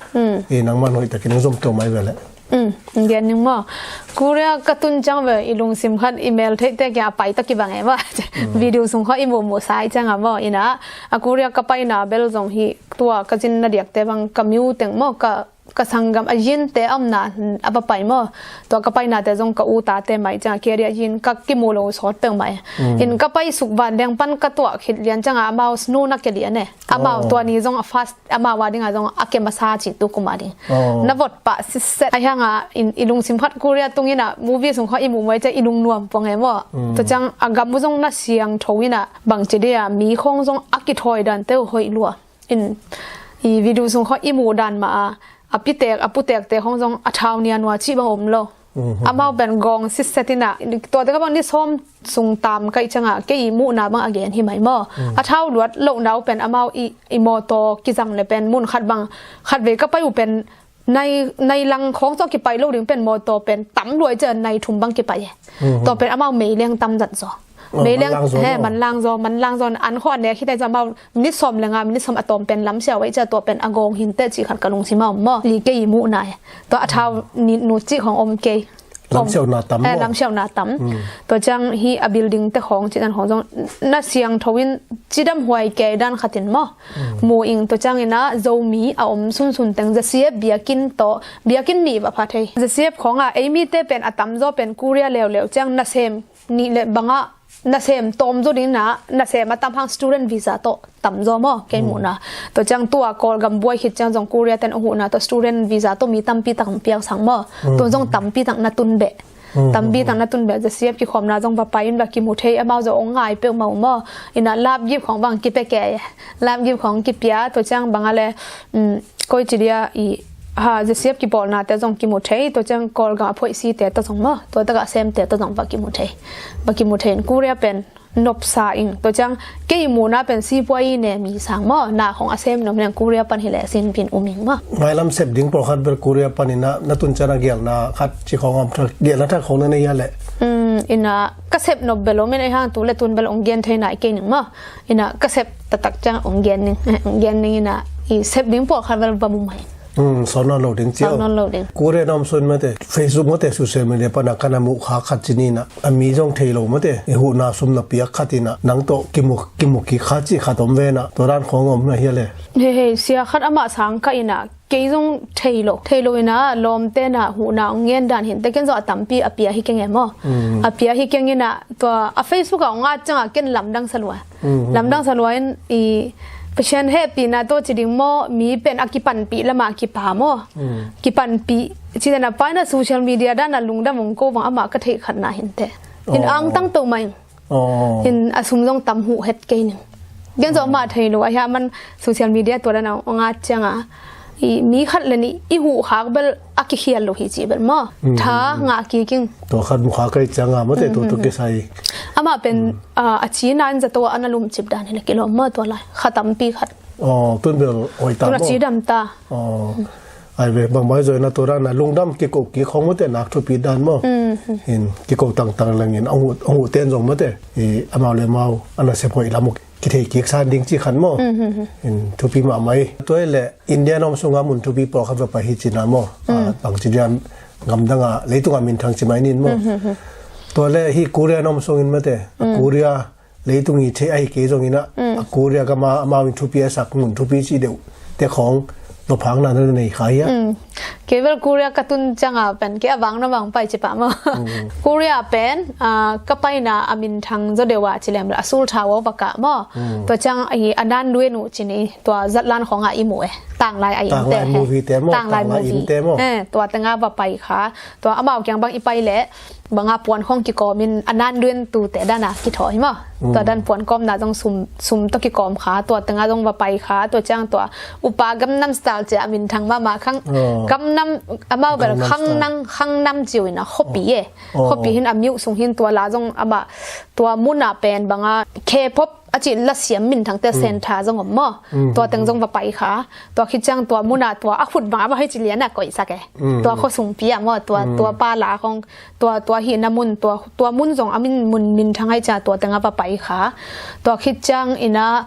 I nangman hoih takin hong zom to mai ve le. Mm, gen ning maw. Korea ka tun ciang ve, i lungsim khat, i mel theihte kiang a pai ta kibang e maw. Video sung khaw i muhmuh sa i ciang a maw. Ina, a Korea ka paina bel zong hi, tua ka zin na diakte bang ka miu teng maw, ka, ka sanggam a zinte a omna, a va pai maw. Tua ka painate zong ka u tate mai ciang a kia dia zin ka kimu lo sawt peuh mai. In ka pai suk van deng pan ka tuah khit lian ciang a amau snu na kia lian e. Amau tua ni zong a fast, amau a ding a zong a ke masa ci tu kum a ding. Na vot pah sitset. A hiang a in, i lungsim khat Korea tung ina movie sung khaw i muh muai ciang i lungnuam pong e maw. Tua ciang a gam uh zong na siangtho ina bang ci dia mi khawng zong a kithawi dante uh hoih lua. In i video sung khaw i muh dan mah a, a pitek, a putekte khawng zong a thau nia nua cih bang om lo. Amau pen gawng sitset ina, tuate ka bang ni sawm sung tam kaih ciang a, kei i muhna bang a gen hi mai maw. A thau luat lohna uh pen amau i, i mawtaw kizang le pen mun khat bang, khat vei ka pai uh pen nai, nai lang khawng zaw kipai lo ding pen mawtaw pen tam luai ciang nai thum bang kipai e. Tua pen amau meileng tam zat zaw. Meileng, manlang zaw he, maw? Manlang zaw, manlang zaw, an khawng a nek hi tai zaw amau minit sawm le nga, minit sawm a tawm pen lamsiau e ciang tua pen a gawng hinte cih khat ka lungsim a om maw. Li kei i muhna e. Tua a thau ni nu cih khawng om kei. Lamsiauhna tam maw? Lamsiauhna tam. Tua ciang hi a building te khawng, cih dan khawng zong na siangtho in cidam huai kei dan khatin maw. Mu ing tua ciang ina Zomi a om sunsun teng J C F biakinn tawh, biakinn nih va pha thei. J C F khawng a ei mite pen a tamzaw pen Korea leuleu ciang nasem nih le bangah nasem tawm zaw ding ina, nasem a tam hang student visa tawh tamzaw maw, kei muhna. Tua ciang tua Kawlgam buai khit ciang zong Korea ten a huhna tawh student visa tawh mi tampi tak hong piaksang maw. Tua zong tampi tak na tun beh. Tampi tak na tun beh, J C F kikhawmna zong va pai in va kimu thei, amau zong hong ngai peuhmah uh maw. Ina love gift khawng bang kipia kei. Love gift khawng kipia, tua ciang bang a le, koi ci dia i, ha, J C F kipawlnate zong kimu thei, tua ciang Kawlgam a phoihsite tawh zong maw, tua takah semte tawh zong va kimu thei. Va kimu thei in Korea pen nopsa ing, tua ciang kei muhna pen sipuai ne mi sang maw, na khawng a sem nop neng Korea pan hi le sin pin um ing maw. Mailam sep ding pawlkhat bel Korea pan ina, na tun ciang a gelna khat ci khawng om thak, gelna thak khawng na nei a le. Ina ka sep nop bel om in a hang tu le tun bel hong gen thei nai kei ning maw. Ina ka sep taktak ciang hong gen ning, hong gen ning ina i sep ding pawlkhat bel va mu mai. Sawn nawn lo ding cia. Sawn nawn lo ding. Korea na om sung mate, Facebook mate, social media pana kana muh kha khat ci ni ina, a mi zong thei lo mate, i huhna sum na piak khat ina, nang tawh kimu, kimu kik kha ci khat om ve ina, tua dan khawng om na hi a le. He he, sia khat amah sang ka ina, kei zong thei lo, thei lo ina, lawmte na huhna hong ngen dan hinte, ken zong a tampi a pia hi keng e maw. A pia hi keng ina, tua a Facebook a hong at ciang a ken lamdang sa lua. Lamdang sa lua in i Pasian hehpihna tawh ci ding maw, mi pen a kipanpih lamah kipa maw. Kipanpih, ci dan a pai na social media dan a lungdam hong ko bang amah ka theih khatna hinte. In angtang peuhmah ing. In a sum zong tam huh het kei ning. Gen zong amah thei lo, a hia man social media tua dan a hong at ciang a. I mi khat le nih i huh khak bel a kikhial lo hi ci bel maw. Tha ngah kik ing. Tua khat mu kha kai ciang a mate tua tua kisai. Amah pen a, a cina in zato a na lumcip dan hi le kilawm maw tua lai. Kha tampi khat. Tun bel oi ta maw. Tun a cidam ta. Ai ve bang bai zoi na tua dan a lungdam kiko kik khong mate nak thupi dan maw. Hin kiko tangtang lengin a huh, a huh ten zong mate. I amau le amau a na sep hoih lam uh kithei kik san ding ci khat maw. In thupi mahmah hi. Tua hi le India na om sunga mun thupi pawlkhat va pai hi cina maw. Bang ci diam gamdang a leitung a minthang ci mai nin maw. Tua le hi Korea na om sungin mate. A Korea leitung i thei ahi kei zong ina. A Korea gama amau in thupi a sak mun thupi ci deuh te khawng nopphakna na nei kha hia. Kei bel Korea ka tun ciang a pen kei a vang na vang pai ci pah maw. Korea pen ka paina a minthang zaw deuh a ci lem bel a sultha uh va kah maw. Tua ciang a nan duen uh ci ni tua zatlan khawng a i muh e. tanglai a innte, tanglai movie te maw, tanglai movie innte maw, tua tengah va pai kha. Tua amau kiang bang i pai leh banga puan khong kikawmin a nan duin tute dana kithawi maw. Tua dan puan kawmna zong sum, sum tawh kikawm kha, tua tengah zong va pai kha. Tua ciang tua upa Gangnam Style cia a minthang mahmah khang, Gangnam, amau bel khang nang, khang nam ciu ina khuapi e. Khuapi hin a miuh sung hin tua la zong amah tua munah pen banga K-pop a cih lasiam minthangte center zong om maw. Tua teng zong va pai kha. Tua khit ciang tua munah tua a khut bang a va hei ci lianah koihsak e. Tua khuasungpi ah maw, tua, tua pa la khong, tua, tua hihna mun, tua, tua mun zong a min, mun minthang hai cia tua tengah va pai kha. Tua khit ciang ina,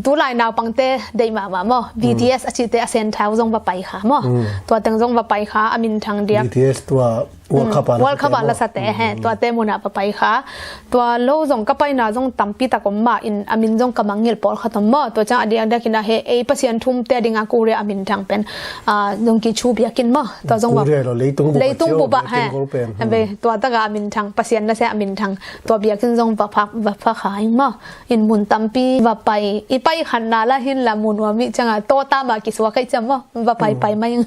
tulai naupangte deih mahmah maw, B T S a cihte a center zong va pai kha maw. Tua teng zong va pai kha, a minthang diak. B T S tua World Cup ah lasate he, tuate munah va pai kha. Tua lo zong ka paina zong tampi tak om mah in a min zong ka mangngilh pawlkhat om maw. Tua ciang a diakdiak ina he ei Pasian thumte dinga Korea a minthang pen, a, zong kichu biakinn maw. Tua zong va leitung bup ah he. Tua taka a minthang, Pasian nasia a minthang. Tua biakinn zong va pha, va pha kha ing maw. In mun tampi va pai, i pai khanna la hin la mun ua mi cianga tawta mah kisuak aih ciam maw. Va pai pai mai ing.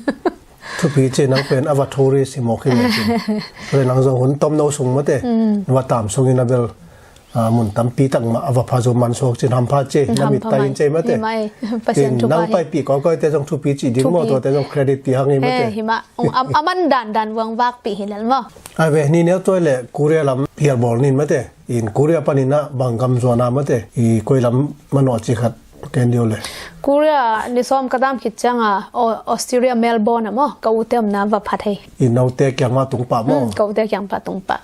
Thupi ci nang pen a va tourist hi mawk hi mawk hi. Tua le nang zong hun tomno sung mate. Na va tam sungin a bel, a, mun tampi tak mah a va pha zo man suak cin hampha ci. Na mit tai in ci mate. Nang paipih kawikawi te zong thupi ci ding maw, tuate zong credit pi hang hi mate. Hi mah, a man dandan vuang vakpih hi lel maw. A ve ni neu tua le Korea lam pial bawl nin mate. In Korea panin a bang gam zuan a mate. I koi lam manawh ci khat ken dio le. Korea ni sawm ka dam khit cianga Australia Melbourne ah maw, ka ute omna va pha thei. I note kiang mah tung pah maw. Ka ute kiang pah tung pah.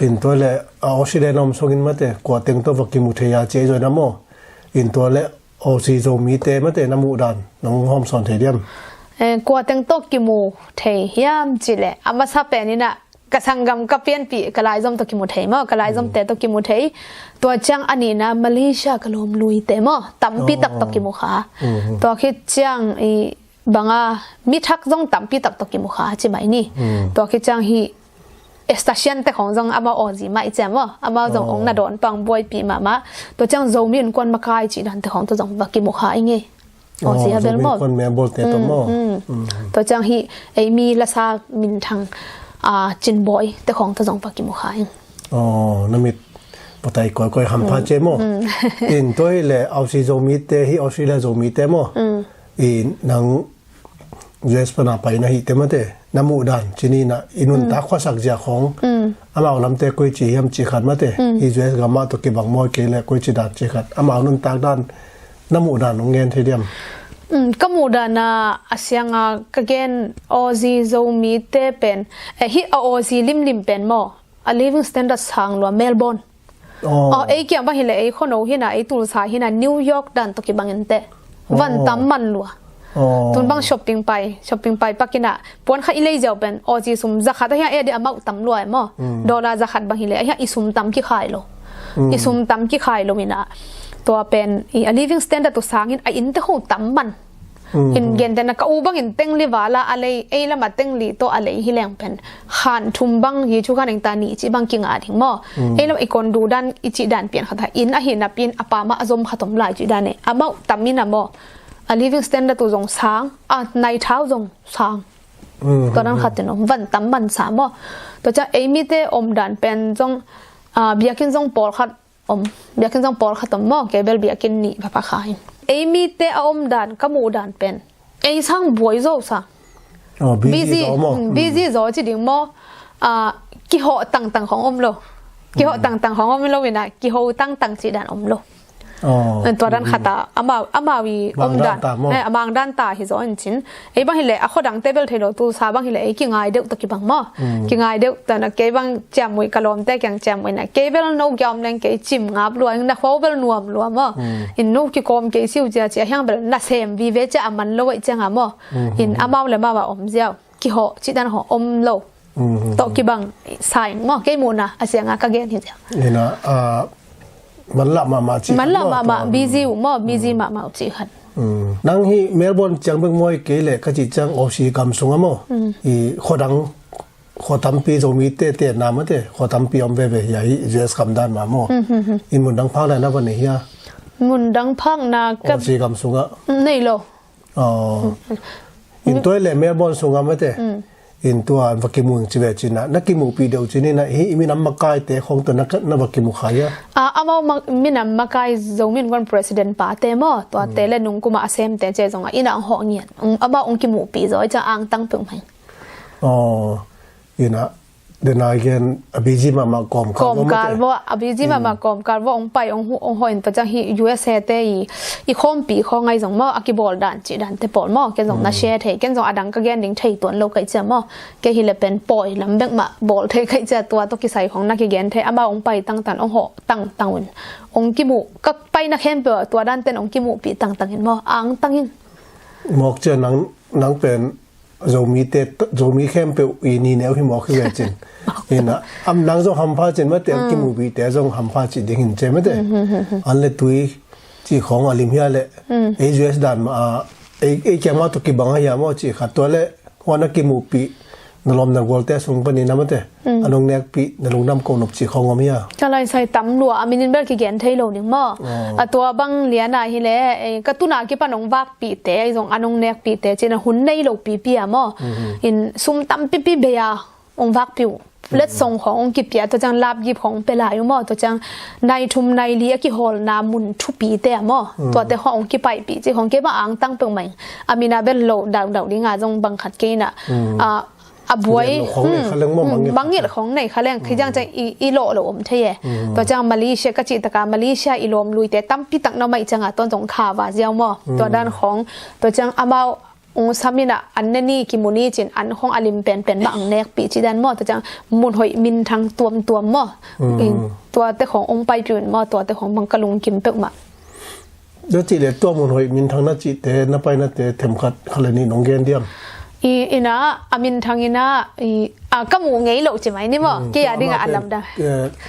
In tua le a Australia na om sungin mate, kua teng tawh va kimu thei a ci ei zawina maw. In tua le Aussie Zomite mate na muh dan nong hawmsawn thei diam? Kua teng tawh kimu thei hiam ci le a masa pen ina ka sanggam ka pianpih ka laizom tawh kimu thei maw, ka laizomte tawh kimu thei. Tua ciang a nihna Malaysia ka lawm luite maw, tampi tak tawh kimu kha. Tua khit ciang i banga mi thak zong tampi tak tawh kimu kha ci mai ni. Tua khit ciang hi Estasian te khong zong amau Aussie mah i ciam maw, amau zong ong na dawn pang buaipih mahmah. Tua ciang Zomi Innkuan makai cih dante khong tawh zong va kimu kha i ngei. Aw, Zomi Innkuan Melbourne te tawh maw. Tua ciang hi ei mi lasa minthang, a, Cinbawi te khong tawh zong va kimu kha ing. Aw, na mit patai kawikawi hampha ci maw. In tua hi le Aussie Zomite hi Australia Zomite maw. I nang U S pana pai na hite mate, na muh dan ci nina i nuntak khuasak zia khong. Amau lamte koi ci hiam ci khat mate, hi U S gam mah tawh kibang mawi kei le koi ci dan ci khat. Amau nuntak dan na muh dan ong ngen thei diam? Ka muh dan a, a sianga ka gen Aussie Zomite pen, eh, hi a Aussie limlim pen maw, a living standard sang lua Melbourne. Aw, ei kiang bang hileh ei khuano hina, ei tulsa hina, New York dan tawh kibangin teh van tam man lua. Tun bang shopping pai, shopping pai pakina puan kha i lei ziau pen Aussie sum zakhat ahi a, ei di amau tam lua e maw. Dollar zakhat bang hileh ahi a, i sum tam kikhai lo. I sum tam kikhai lo ina tua pen i a living standard tu sangin a innte ho tam man. In gentehna ka u bangin tengli vala a lei, ei lama tengli tawh a lei hi leng pen khan thum bang hi cu khan engta nih cih bang kinga ding maw. Ei lam i kon duh dan i cih dan pian khat a inn ahi napi in a pa mah a zom khat om lai cih dan e. Amau tam ina maw, a living standard tu zong sang, a nai thau zong sang. Tua dan khat in om, van tam man sa maw. Tua ciang ei mite om dan pen zong, a, biakinn zong pawlkhat om, biakinn zong pawlkhat om maw, kei bel biakinn nih va pha kha in. Ei mite a om dan, ka muh dan pen ei sang buai zo sa. Busy zaw maw. Busy zaw ci ding maw. Kihawh tangtang khong om lo. Kihawh tangtang khong om lo ina, kiho tangtang cih dan om lo. Tua dan khat a amau, amau i om dan, a mang dan ta hi zaw in cin. Ei bang hileh a khuadangte bel thei lo, tulsa bang hileh ei kingai deuh tawh kibang maw. Kingai deuh tawh na kei bang ciammuih ka lawmte kiang ciammuih na kei bel no kia om leng kei cim ngap lua, na khuau bel nuam lua maw. In no kikawm kei siu cia cia hiang bel na sem vive cia a man lo aih cianga maw. In amau le mau a om ziau. Kihawh cih dan hawh om lo. Tawh kibang saing maw, kei muhna a sianga ka gen hi ziau. Ina, a, manlah mahmah cih khat maw, busy uh maw, busy mahmah uh cih khat. Nang hi Melbourne ciang bek mawi kei leh ka cih ciang Aussie gam sungah maw. I khuadang, khua tampi Zomite te na mate, khua tampi om veve hi a hi U S gam dan mah maw. In mundang phakna na va nei hia? Mundang phakna ka Aussie gam sungah nei lo. Aw. In tua hi leh Melbourne sungah mate. In tua va kimu ing ci ve cin ah, na kimuhpih deuh cin in ah, hih i minam makaite khawng tawh na, na va kimu kha hia? Ah, amau ma-, minam makai Zomi Innkuan president pate maw, tuate le nung kum a a semte ci zongah in ah hong hawh ngiat. Ong, amau ong kimuhpih zaw i ciang angtang peuhmah ing. Aw, in ah, then again, a busy mahmah kawmkal vua mate. Kawmkal vua, a busy mahmah kawmkal vua ong pai, ong hu-, ong hawh in tua ciang hih U S A te i, i khawmpi khawng ahi zong maw, a kibawl dan cih dante pawl maw, ken zong na share thei, ken zong a dang ka gen ding thei tuan lo ka hih ciang maw. Kei hi leh pen pawi lam bek mah bawl thei ka hih ciang tua tawh kisai khawng na kigen thei, amau ong pai tangtang, ong hawh tangtang un. Ong kimuh, ka paina khempeuh ah tua danten ong kimuhpih tangtang in maw, angtang ing. Mawk cia nang, nang pen Zomite, Zomi khempeuh i ni neu hi mawk hi ve cin. In ah, am nang zong hampha cin mate, ong kimuhpihte zong hampha cih ding hin ci mate. An le tui cih khawng a lim hia leh, ei U S dan mah a, ei, ei kiang mah tawh kibang a hia maw cih khat tua leh, huan a kimuhpih, na lawm na gualte sung panin a mate. A nong nekpih, na lungdam koh nop cih khawng om hia? Ka laisai tam lua, a minin bel kigen thei lo ding maw. A tua bang lian ah hi leh, eh, ka tun a kipan ong vakpihte, ahi zong a nong nekpihte, cin a hun nei lo pipi a maw. In sum tampipi bei a, ong vakpih uh. Plate song khawng ong kipia, tua ciang lapgip khawng pia lai uh maw, tua ciang nai thum nai li a kihawlna mun thupite a maw. Tuate khawng ong kipaipih, cih khawng kei bang angtang peuhmah ing. A min a bel lo dauhdauh ding a zong bang khat kei in ah. Ah, a buai, mangngilh khawng nei kha leng, khi ciang ciang i, i lawh lo om thei e. Tua ciang Malaysia ka cih tak a, Malaysia i lawm luite tampi tak na om ahih ciang a, tuan zong kha va ziau maw. Tua dan khawng, tua ciang amau ong sam in ah, an ne ni kimu ni cin, an khawng a lim penpen mah ang nekpih cih dan maw, tua ciang mun hoih minthang tuamtuam maw. Tuate khawng ong paipih un maw, tuate khawng bang ka lungkim peuhmah. Tua cih leh tua mun hoih minthang na cihte, na painate themkhat khat le nih nong gen diam? I, in ah, a minthang in ah, i, a, ka muh ngei loh ci mai ni maw. Kei a ding ah a lamdang.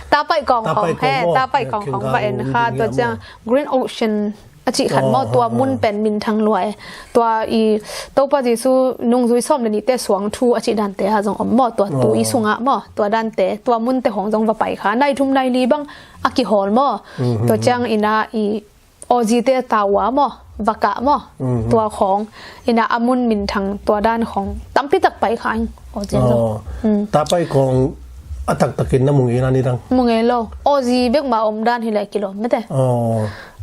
Tapaih kawng khawng, he, tapaih kawng khawng va en kha, tua ciang Green Ocean a cih khat maw, tua mun pen minthang lua e. Tua i Topa Jesu nungzui sawm le nihte suang thu a cih dante a zong om maw, tua tui sungah maw, tua dante, tua munte khawng zong va pai kha. Nai thum nai li bang a kihawl maw. Tua ciang in ah i Aussie te taua maw, va kah maw. Tua khawng, in ah a mun minthang tua dan khawng tampi tak pai kha ing. Aussie zong. Tapaih kawng a taktakin na mu ngei na ni dang? Mu ngei lo. Aussie bek mah om dan hi leh kilawm mate.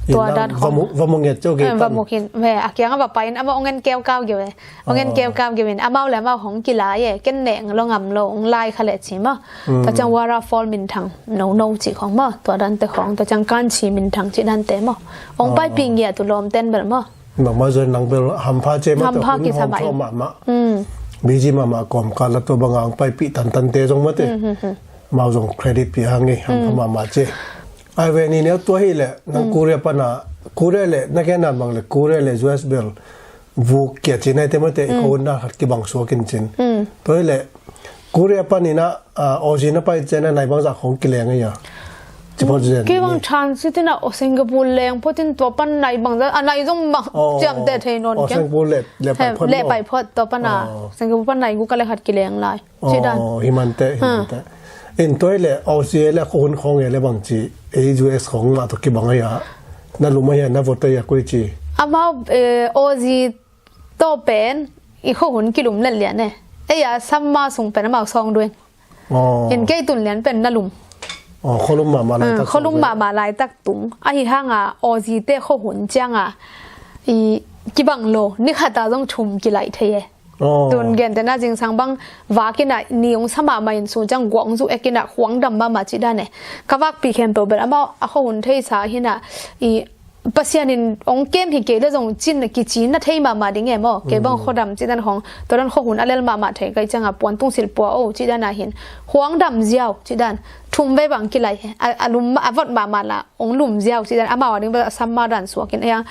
Tua dan khawng va mu nget ciau kei. Va mu khin ve, a kiang a va pai in amah ong en keukau geu e. Ong en keukau geu in amau le amau hong kilai e. Ken neng lo ngam lo, ong lai kha leh ci maw. Tua ciang waterfall minthang nono cih khawng maw, tua dante khawng, tua ciang kanchi minthang cih dante maw. Ong paipih ngiat uh lawmten bel maw. Nangmah zong nang bel hampha ci e mah, hampha kisa mahmah. Busy mahmah kawmkal a tua bang a ong paipih tantante zong mate. Amau zong credit pia hang e, hampha mahmah ci e. Ai ve ni neu tua hi leh, nang Korea pan a, Korea le, na gen a bang le, Korea le U S bel vuk kia ci nai te mate, i khawhun na khat kibang suak in cin. Tua hi leh, Korea pan in ah, ah, Aussie na pai ciang a nai bangzah khawng kileng a hia? Ci phot zen. Kei bang transit in ah, oh, Singapore leng phot in tua pan nai bangzah, a nai zong bang ciamteh thei nawn keng. Singapore leh, leh pai phot, leh pai phot tua pan a. Singapore pan nai guk a le khat kileng lai. Ci dan. Hi mante, hi mante. In tua hi leh, Aussie le khawhun khawng e le bang ci, ei U S khawng mah tawh kibang a hia? Na lum a hia, na vot a hia, koi ci? Amau, eh, Aussie tawh pen i khawhun kilum letlian e. Ei a summer sung pen amau sawng duin. In kei tun lian pen na lum. Khualum mahmah laitak, khualum mahmah laitak tung. Ahi hang a Aussie te khawhun ciang a i kibang lo, ni khat a zong thum kilaih thei e. Tun gente na zingsang bang vak in ah ni ong sa mahmah in sun ciang guak ong zu ek in ah khuang dam mahmah ci dan e. Ka vakpih khempeuh bel amau a khawhun theisa hi in ah i Pasian in ong kem hi kei le zong cin a kici na thei mahmah ding e maw. Kei bang khuadam ci dan khawng, tua dan khawhun a lel mahmah thei ka hih ciang a puan tungsilh pua o ci dan a hin khuang dam ziau ci dan. Thum vei bang kilaih e. A, a lum, a vot mahmah la ong lum ziau ci dan. Amau a ding bel a summer dan suak in a hiang,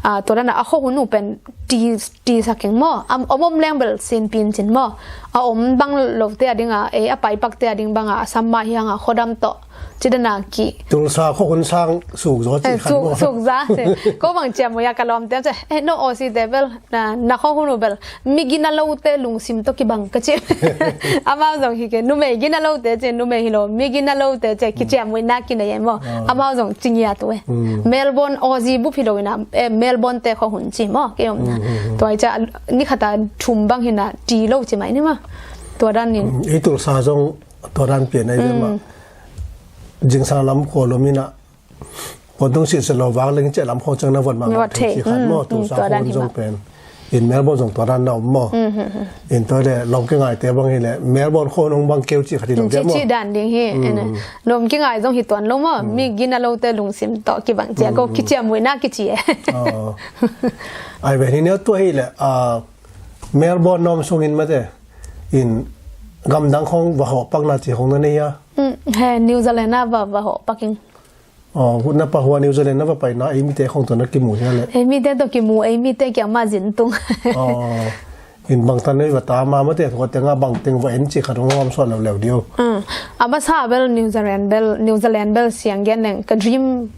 a, tua dan a khawhun uh pen ti, ti sa keng maw. Am, om om leng bel sinpin cin maw. A om bang lote a ding a, e, a paipakte a ding bang a, a summer hiang a khuadam tawh Ci dan a ki. Tulsa khua hun sang suk zaw ci khan maw? Suk za ci. Ko bang ciam muya ka lawmte ci. Eh, no Aussie te bel na na khua hun uh bel mi gina lote lungsim tawh kibang ka ci. Amau zong hi ke numei gina lote ci, numei hi lo mi gina lote ci, kiciam muina kinei e maw. Amau zong ci ngiat uh e. Melbourne Aussie bup hi lo ina, eh, Melbourne te khua hun ci maw. Kei om na. Tua i ca ni khata thum bang hina ti lo ci mai ni maw. Tua dan nin. I Tulsa zong tua dan pian ai ve mah. Zingsang lam khua lom ina. Kua tung sih selo vak leng ciah lam khua ciang na vot mah mah thei ci khan maw. Tulsa khua hun zong pen. In Melbourne zong tua dan na om maw. In tua le lom kingai te bang hi le Melbourne khua hun bang keu ci khat hi lo. Ci dan ding hi. Lom kingai zong hi tuan lo maw. Mi gina lote lungsim tawh kibang cia ko kiciam muina kici e. Ai ve hi neu tua hi le. Melbourne na om sungin mate in gamdang khong va hawh pakna ci khong na nei a. He New Zealand a va va hawh paking. Aw, na pa hua New Zealand na va paina ei mite khong tawh na kimu hia le? Ei mite tawh kimu, ei mite kiang ma zin tung. Aw, in bangtan nei va ta ma mate khua tenga bangteng va en ci khat hong hawm suah leuleu dio. A masa bel New Zealand bel New Zealand bel siang gen neng ka dream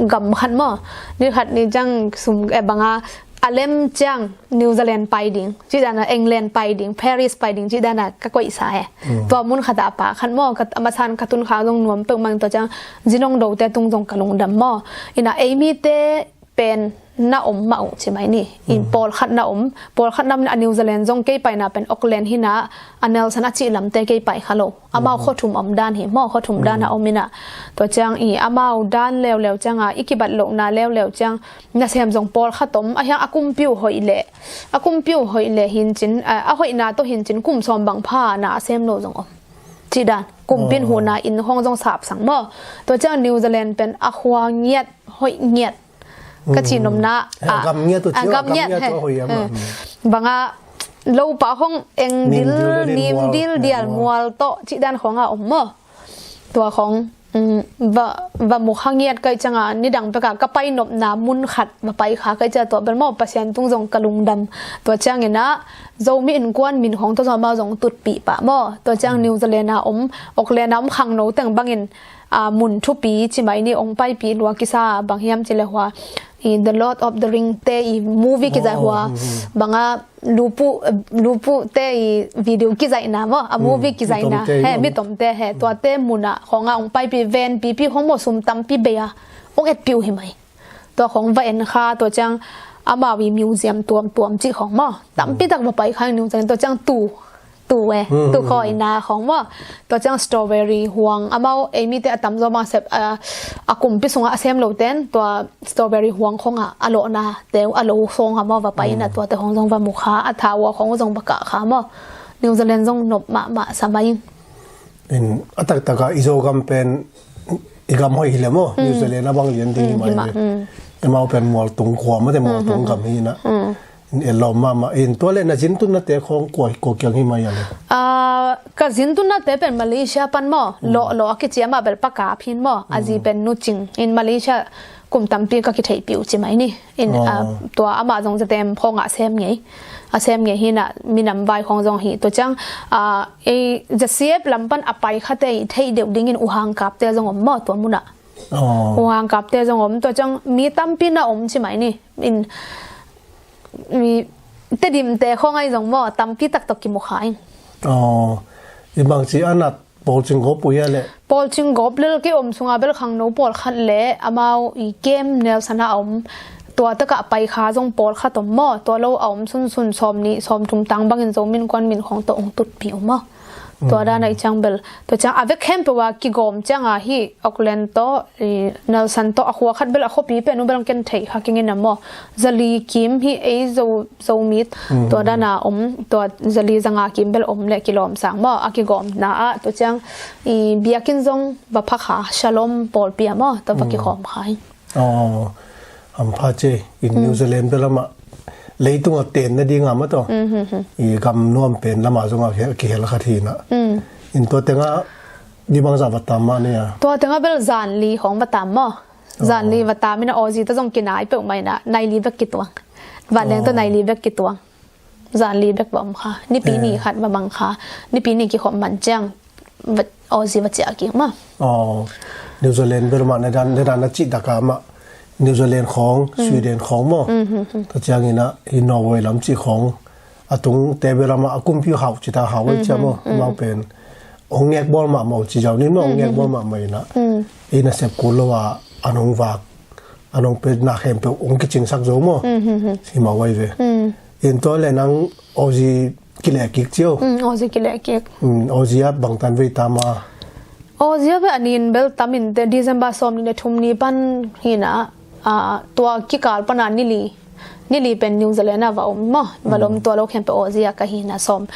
gam khat maw. Ni khat ni jang sum e banga a lem ciang New Zealand pai ding, ci dana England pai ding, Paris pai ding ci dana ka koihsa he. Tua mun khata a pa khan maw, a masan ka tun kha zong nuam peuh mang tua ciang zinong dote tung zong ka lungdam maw. Ina ei mite pen na om mah uh ci mai ni. In pawlkhat na om, pawlkhat na om a New Zealand zong kei paina pen Auckland hina a Nelson a cih lamte kei pai kha lo. Amau khuathum om dan hi maw, khuathum dan a om ina. Tua ciang i amau dan leuleu cianga i kibat lohna leuleu ciang nasem zong pawlkhat om, a hiang a kumpiu hoih leh, a kumpiu hoih leh hincin, a hoihna tawh hincin kum sawm bang pha na a sem lo zong om. Cih dan, kumpin huhna in hong zong sapsang maw. Tua ciang New Zealand pen a khua ngiat, hoih ngiat. Ka ci nomna a gam ngiat uh a gam ngiat he. Banga lopa hong eng dil, nim dil, dial mual tawh cih dan khonga om maw. Tua khong va mukha ngiat kai canga nidang peka ka pai nopna mun khat va pai kha kai cia tua bel maw Pasian tung zong ka lungdam. Tua ciangina Zomi innkuan min khong tua zong amau zong tutpih pah maw. Tua ciang New Zealand a om, Auckland a om khangno teng bangin mun thupi ci mai ni ong paipi lua kisa bang hiam ci le hua. I The Lord of the Ring te i movie kizai hua. Banga lupu, lupu te i video kizai na maw, a movie kizai na he, mitom te he, tua te muna khonga ong paipi ven pipi hong maw sum tampi beia ong etpiu hi mai. Tua khong va en kha, tua ciang amau i museum tuamtuam cih khong maw tampi tak va pai kha New Zealand, tua ciang tu tu e, tu khawi na khong maw. Tua ciang strawberry huang amau ei mite a tamzaw bang sep a kumpi sunga a sem lo ten tua strawberry huang khonga a lawhna teu a lo khonga maw va pai ina tua te khong zong va mu kha, a thaua khong zong va kah kha maw. New Zealand zong nop mahmah sa mai. In a taktaka i Zogam pen i gam hoih hi le maw, New Zealand a bang lian ding hi mai. Amau pen mualtung khua mate, mualtung gam hi na. In elawm mahmah in tua le na zin tunna te khong kua, kua kiang hi mai a le? Ka zin tunna te pen Malaysia pan maw, lawh lawh a kici amah bel Pa Kap hin maw, a zi pen Nu Cing in Malaysia kum tampi ka kitheihpih uh ci mai ni. In tua amah zong zatem khongah a sem ngei, a sem ngei hi na, minam vai khong zong hi. Tua ciang ei zasiap lam pan a pai khate i theih deuh dingin uhang kapte zong om maw tua munah. Uhang kapte zong om, tua ciang mi tampi na om ci mai ni. In Tedimte khong ai zong maw tampi tak tawh kimu kha in. I bangci a nat pawlcing gawp uh hia le? Pawlcing gawp lel kei om sunga bel khangno pawlkhat le amau i kem Nelson a om, tua takah pai kha zong pawlkhat om maw, tua lo a om sunsun sawm nih sawm thum tang bangin Zomi innkuan min khong tawh ong tutpih uh maw. Tua dana i ciang bel tua ciang a vek khempeuh a kigawm cianga hi Auckland tawh Nelson tawh a khua khat bel a khuapi pen uh bel ken thei kha kingin a maw. Zali kim hi ei Zo, Zomit tua dana om, tua zali zanga kim bel om le kilawm sang maw, a kigawmna ah tua ciang i biakinn zong va pha kha, Shalom pawlpi a maw, tua va kikhawm kha hi. Aw, hampha ce, in New Zealand bel amah leitunga tenna dinga mah tawh i gam nuam pen lama zonga kihel khat hi na. In tua tenga ni bangza va tam mah nei a? Tua tenga bel zanli khong va tam maw. Zanli va tam ina Aussie ta zong kinai peuh mai na, naili bek kituang. Vanleng tawh naili bek kituang. Zanli bek va om kha. Nipi ni khat va mang kha. Nipi ni kikhop man ciang va, Aussie va ciah kik mah. Aw, New Zealand bel mah na dan, na dan na cih taka mah New Zealand khawng, Sweden khawng maw. Tua ciangin ah i Norway lam cih khawng a tungte bel mah a kumpi hau cita hau ei cia maw. Amau pen hong ngekbawl mahmah uh ci zau nin maw, hong ngekbawl mahmah in ah ei nasep kul lo a an hong vak, an hong pia na khempeuh hong kicingsak zo maw. Hi mah uh ai ve. In tua le nang Aussie kileh kik cio. Aussie kileh kik. Aussie ah bangtan vei tam a? Aussie ah ve a nin bel tam in te, December sawm nih le thum ni pan hi na, tua kikal pan a ni li, ni li pen New Zealand ah va om maw, va lom tua lo khempeuh Aussie ah ka hi na sawm,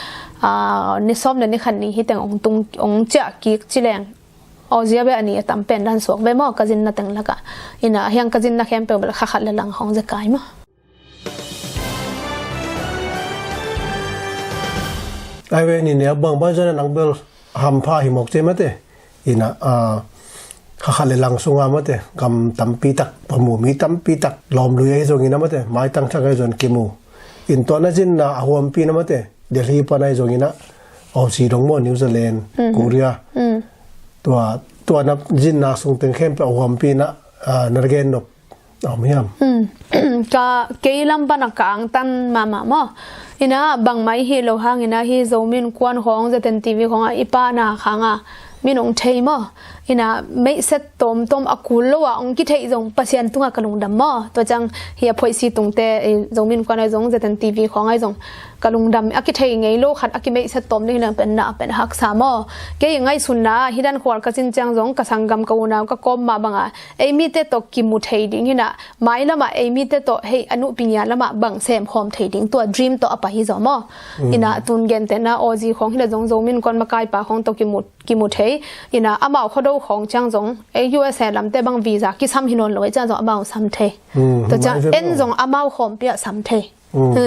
ni sawm le ni khat ni hi teng hong tung, hong ciah kik ci leng. Aussie ah ve a ni a tam pen dan suak ve maw, ka zinna teng lakah. In ah hiang ka zinna khempeuh bel kha khat le lang hong zekai maw. Ai ve, ni neu bang bang zan nang bel hampha hi mawk cia mate. In ah kha khat le lang sunga mate, gam tampi tak va mu, mi tampi tak lawm lui ahi zongin ah mate, maitang thak ahi zong kimu. In tua na zinna a huampi na mate, Delhi pan ahi zongin ah Aussie dong maw, New Zealand, Korea, tua, tua na zinna sung teng khempeuh a huampi na, na gen nop a om hiam? Ka, kei lam pan a ka angtan mahmah maw. In ah bangmah i hi lo hangin ah hi Zomi Innkuan khawng, Z N T V khawng ah i pana khang a min hong thei maw. In ah meihset tawmtawm a kul lo a hong kitheih zong Pasian tungah ka lungdam maw. Tua ciang hi a phoihsi tungte, Zomi Innkuan ahi zong, Z N T V khawng ahi zong ka lungdam. A kithei ngei lo khat a kimeihset tawm ding hi leng pen na pen haksa maw. Kei i ngaihsutna ah hi dan khual ka cin ciang zong ka sanggam ka unau ka kawm mah bang a ei mite tawh kimu thei ding hi na, mailam ah ei mite tawh hei a nuhpingia lam ah bang semkhawm thei ding, tua dream tawh a pai hi zaw maw. In ah tun gentehna Aussie khawng hi le zong Zomi Innkuan makaipa khawng tawh kimu, kimu thei. In ah amau Khuado khawng ciang zong ei U S A lamte bang visa kisam hi nawn lo ei ciang zong amau sam thei. Tua ciang en zong amau khawmpi ah sam thei.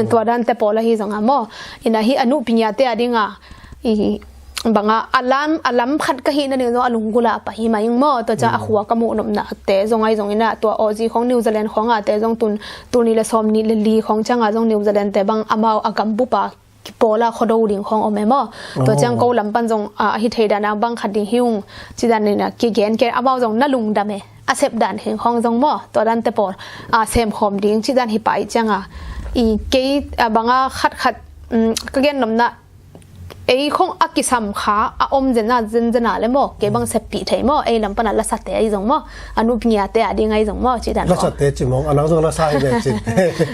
Tua dante pawl ahi zong a maw. In ah hi a nuhpingiate a ding a, i bang a, a lam, a lam khat ka hih na ding zong a lunggulh ah a pai hi mah ing maw. Tua ciang a khua ka muh nopnate zong ahi zong in ah tua Aussie khawng, New Zealand khawng ate zong tun, tul nih le sawm nih le li khawng ciang a zong New Zealand te bang amau a gambup a kipawl a Khuado ding khawng om e maw. Tua ciang ko lam pan zong a, a hi thei dan a bang khat ding hi ung ci dan in ah kigen ke, amau zong na lungdam e. A sep dan heng khawng zong maw, tua dante pawl a semkhawm ding ci dan hi pai ciang a, i kei a bang a khat khat ka gen nopna, ei khawng a kisam kha a om zen a, zen zen a le maw, kei bang seppih thei maw, ei lam pan a lasate ahi zong maw, a nuhpingiate a ding ahi zong maw, ci dan khawng. Lasate ci mawng, a nang zong lasa hi ve cin.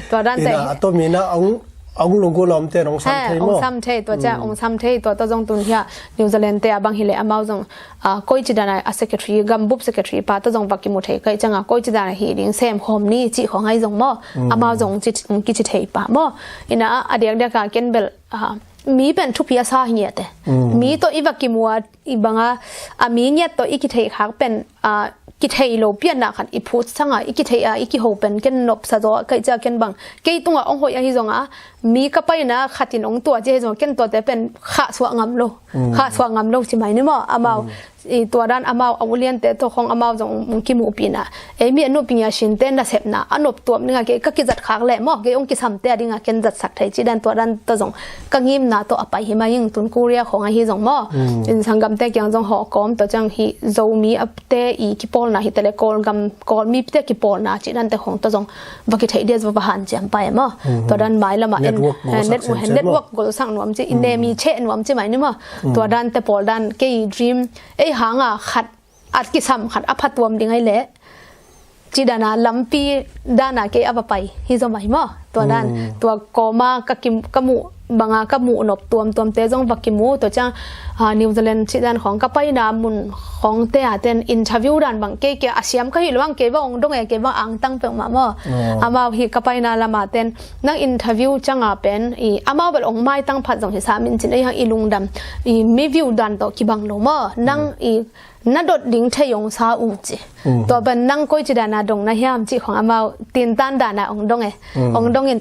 Tua dante. In ah a tom in ah hong, hong lunggulh a omte hong sam thei maw. Hong sam thei, tua ciang hong sam thei, tua tawh zong tun hi a New Zealand te a bang hi le amau zong a, koici dan a, a secretary, gambup secretary pa tawh zong va kimu thei ka hih ciang a, koici dan a hih ding semkhawm ni cih khawng ahi zong maw. Amau zong ci, kici thei pah maw. In ah a diakdiak a ken bel, a, mi pen thupi a sa hi ngiat e. Mi tawh i va kimu a, i bang a, a mi ngiat tawh i kitheih khak pen, a, kithei lo pianna khat i phut sang a, i kitheih a, i kiho pen ken nopsa zaw ka hih ciang ken bang. Kei tungah hong hoih ahi zong a, mi ka paina khat in hong tua ci ahi zong a, ken tuate pen khahsuah ngam lo. Khahsuah ngam lo ci mai ni maw, amau. I tua dan amau a uliante tawh khawng amau zong hong kimuhpih in ah, ei mi a nuhpingia sinte nasepna a noptuam ding a kei ka kizat khak leh maw, kei hong kisamte a ding a ken zatsak thei ci dan, tua dan tawh zong ka ngimna tawh a pai hi mah ing. Tun Korea khawng ahi zong maw. In sanggamte kiang zong hawh kawm, tua ciang hi Zomi a te i kipawlna hi te le Kawlgam, Kawlmite kipawlna ci dante khawng tawh zong va kitheih dia zong va hanciam pai maw. Tua dan mailam ah en, network golsak nuam ci, i nem i cheh nuam ci mai ni maw. Tua dante pawl dan kei dream, ei hang a khat, a kisam khat a phatuam ding ahi leh ci dan a lampi dan a kei a va pai hi zaw mai maw. Tua dan, tua kawm a ka kim, ka muh bang a ka muh nop tuamtuamte zong va kimu. Tua ciang, a, New Zealand ci dan khawng ka paina mun khawngte a ten interview dan bang kei kia a siam ka hih lo ang, kei bang hong dong e, kei bang angtang peuhmah maw. Amau hi ka paina lam a ten nang interview ciang a pen i amau bel hong maitang phat zong hi sa min cin, ei hang i lungdam, i mi view dan tawh kibang lo maw. Nang i na dot ding thei hong sa ung ci. Tua pen nang koici dan a dong na hiam ci khawng amau tintan dan a hong dong e. Hong dong in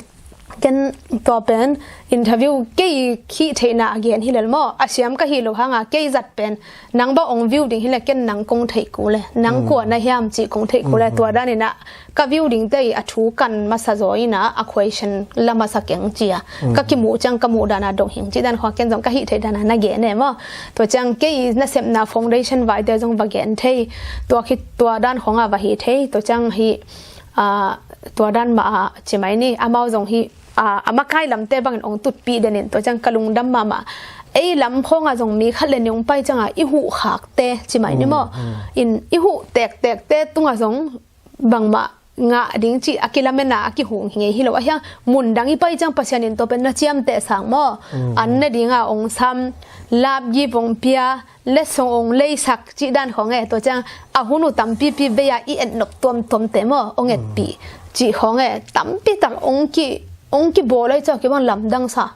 Ken tua pen interview kei khih theihna a gen hi lel maw, a siam ka hi lo hanga kei zat pen nang bang ong view ding hi le ken nang kong theih kul e, nang kua na hiam cih kong theih kul e. Tua danin ah ka view dingte i a thu kan masa zaw in ah a question la masa keng ci a, ka kimuh ciang ka muh dan a dong hing cih dan khawng ken zong ka hih theih dan a na gen e maw. Tua ciang kei nasepna foundation vaite zong va gen thei, tua khit tua dan khawng a va hi thei. Tua ciang hi, ah, tua dan mah a ci mai ni, amau zong hi, a, a makai lamte bangin ong tutpih denin tua ciang ka lungdam mahmah. Ei lam khawngah zong mi khat le nih ong pai ciangah i huh khakte ci mai ni maw? In i huh tektekte tungah zong bangmah ngah ding cih a kilamen a a kihung hi ngei hi lo. A hiang mun dang i pai ciang Pasian in tua pen na ciamteh sang maw? An ne dinga ong sam, lap gift ong pia, letsong ong leisak cih dan khawng e. Tua ciang a hun uh tampipi vei-a i etnop tuamtuamte maw ong etpih cih khawng e. Tampitak ong ki, ong kibawl ai cawk kibang lamdang sa.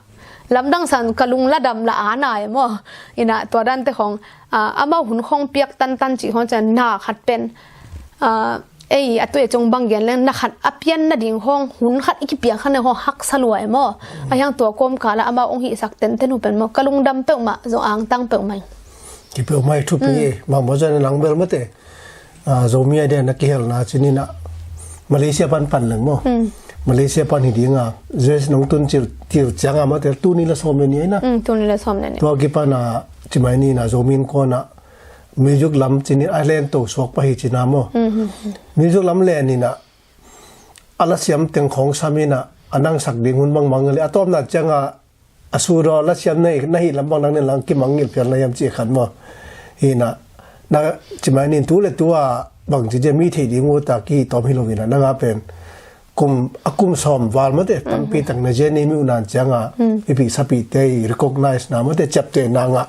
Lamdang san ka lung la dam la a na e maw. Ina tua dante khawng, ah, amau hun khawng piak tantan cih khawng ciang na khat pen, ah, ei a tui a cung bang gen leng na khat a pian nading khawng hun khat i kipiak khan e khawng haksa lua e maw. A hiang tua kawmkala amau ong hihsak tenten uh pen maw ka lungdam peuhmah zong angtang peuhmah. Ki peuhmah i thupi e. Bang maw zan lang bel mate. Ah, Zomi a dia na kihelna cinin ah Malaysia pan pan leng maw. Malaysia pan hi dinga zes nong tun cil, cil cianga mate tuni la sawm le ni aina. Tuni la sawm le ni. Tua kipan a ci mai ni na Zomi in kawna music lam cinin a len to suak pah hi cina maw. Music lam len ina a lasiam teng khawng sam ina a nangsak ding hun bangmang le a tawpna cianga a sudaw lasiam na hih lam bang nang nen lang kimangngilh pian la hiam cih khat maw. Hina na ci mai nin tu le tu a bang ci cia mi thei ding uh ta ki tawm hi lo ina nanga pen kum, a kum sawm val mate tampi tak na zia ni mi unan cianga mipi sapite i recognize na mate ciapteh na ngah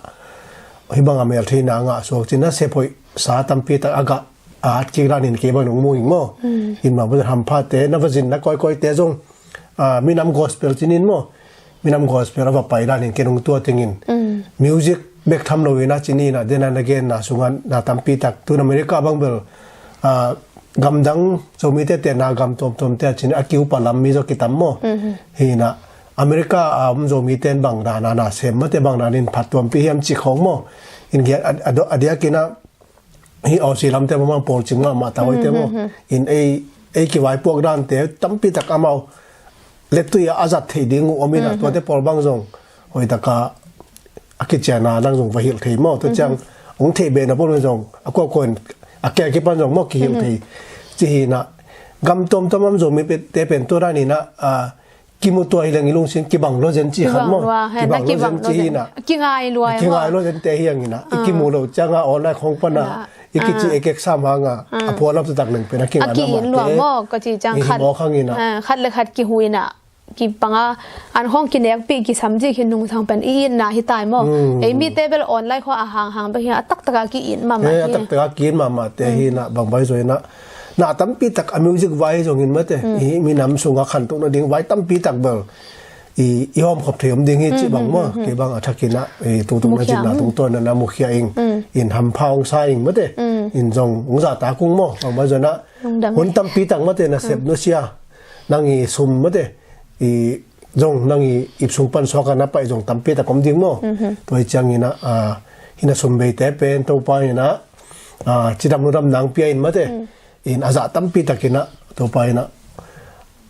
hi bang a mel thei na ngah suak cina sep hoih sa tampi tak a gah a at kik danin kei bang nong mu ing maw. In mah bang hampate na va zin na kawikawite zong, ah, minam gospel cinin maw. Minam gospel a va pai danin kei nong tua tengin music bek tham lo ina cinin a dena na genna sunga na tampi tak tun America bang bel, ah, gamdang Zomite te na gam tuamtuamte a cinin a kiupa lam mi zaw kitam maw. Hina America a om Zomite in bang dana na sem mate bang danin phat tuampi hiam cih khawng maw. In gen a, a, a diakin a hi Aussie lamte bang bang pawl cing mahmah ta hoite maw. In ei, ei kivaipuak dante tampi tak amau lettui a a zat theih ding uh om ina tuate pawl bang zong hoitaka a kiciana dang zong va hilh thei maw. Tua ciang ong theih behna pawl zong a kuakua in a kia kipan zong maw kihilh thei. Ci hina gam tuamtuam am Zomite pen tua dan ina, ah, kimu tua hi leng i lungsim kibang lua zen ci khan maw. Kibang lua zen ci hina. Kingai lua zen te hi ang ina. I kimu lo cianga online khawng pana i kici ekek sam hanga a pua lam taktak leng pen a kingai lua maw. Ka ci ciang khat, khat le khat kihu ina kipanga an khawng kinekpih kisam ci khin nungsang pen i itna hi tai maw. Ei mite bel online khawng a hanghang bek hi a taktaka ki it mahmah. A taktaka ki it mahmah te hina bang bai zaw ina na tampi tak a music vai zongin mate i minam sunga khantoh nading vai tampi tak bel i, i hawmkhop thei om ding hi cih bang maw. Kei bang a thakin a i tungtung na cinna tungtawn na na mukhia ing in hampha ong sa ing mate in zong ong zahtak ung maw. Bang bai zaw ina hun tampi tak mate na sep nusia nang i sum mate i zong nang i ip sung pan suaka na paih zong tampi tak om ding maw. Tua i ciangin a, ah, hina sum beite pen Topa ina, ah, cidam ludam nang pia in mate in a zah tampi takin a Topa ina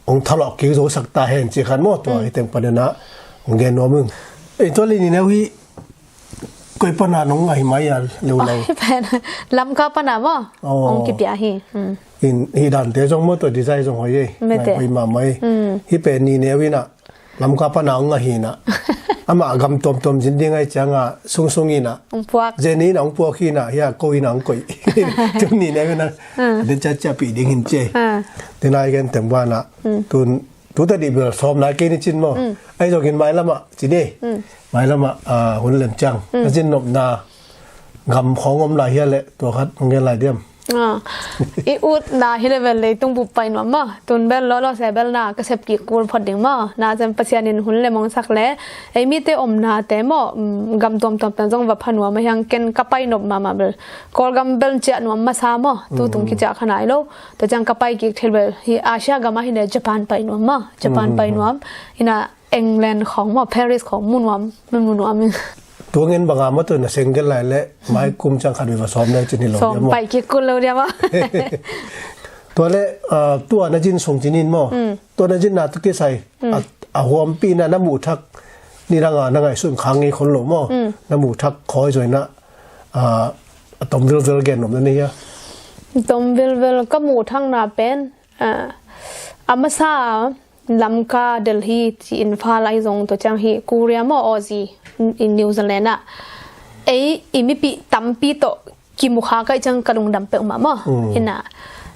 ong thalawh kik zo sak ta hen ci khan maw. Tua hi teng panin a ong gen nuam ung. Ei tua le ni neu hi koi pana nong ahi mai a leu lo. Lamka pana maw. Ong kipia hi. In hi dante zong maw tua design zong hoi ei. Ngai hoi mahmah ei. Hi pen ni neu ina Lamka pana ong ahi ina. Amah gam tuamtuam zin ding ai cianga sungsung ina. Ong puak. Zeni ina ong puak hi ina hia ko ina ong koih. Tun ni neu ina den ciacia pih ding hin ci ei. Tena i gen teng bana tun tuta dih bel sawm lai kei ni cin maw. Ai zongin mailama cin ei. Mailama, ah, hun lem ciang na zin nopna gam khawng om lai hia le tua khat ong gen lai diam. Ah, i utna hi le bel leitung bup pai nuam maw. Tun bel lawlaw se bel na ka sep kik kul phot ding maw. Na cem Pasian in hun le mong sak le ei mite omnate maw, mm, gam tuamtuam tan zong va pha nuam a hiang ken ka pai nop mahmah bel. Kawlgam bel ciah nuam masa maw. Tu tung kiciah kha nai lo. Tua ciang ka pai kik thil bel hi Asia gam ah hi le Japan pai nuam maw. Japan pai nuam. Ina England khawng maw, Paris khawng mu nuam, mu nuam in. Tuangin banga maw tu na seng gel lai le mai kum ciang khat vei va sawm le cin hi lo. Sawm dia maw? Pai kik kul lo dia maw? Tua le, ah, tua na zin sung cinin maw? Mm. Tua na zin na tu kisai. Mm. A, a huampi na na muh thak ni danga na ngaihsun khang ngei khol lo maw? Mm. Na muh thak khawi zoi na, ah, a tom vilvel gen nuam na ni hia? Tom vilvel ka muh thak na pen, ah, a masa Lamka, Delhi, ci Imphal ahi zong tua ciang hi Korea maw, Aussie, in New Zealand ah. Ei, i mipi tampi tawh kimu kha ka i ciang ka lungdam peuhmah maw. Mm. Ina,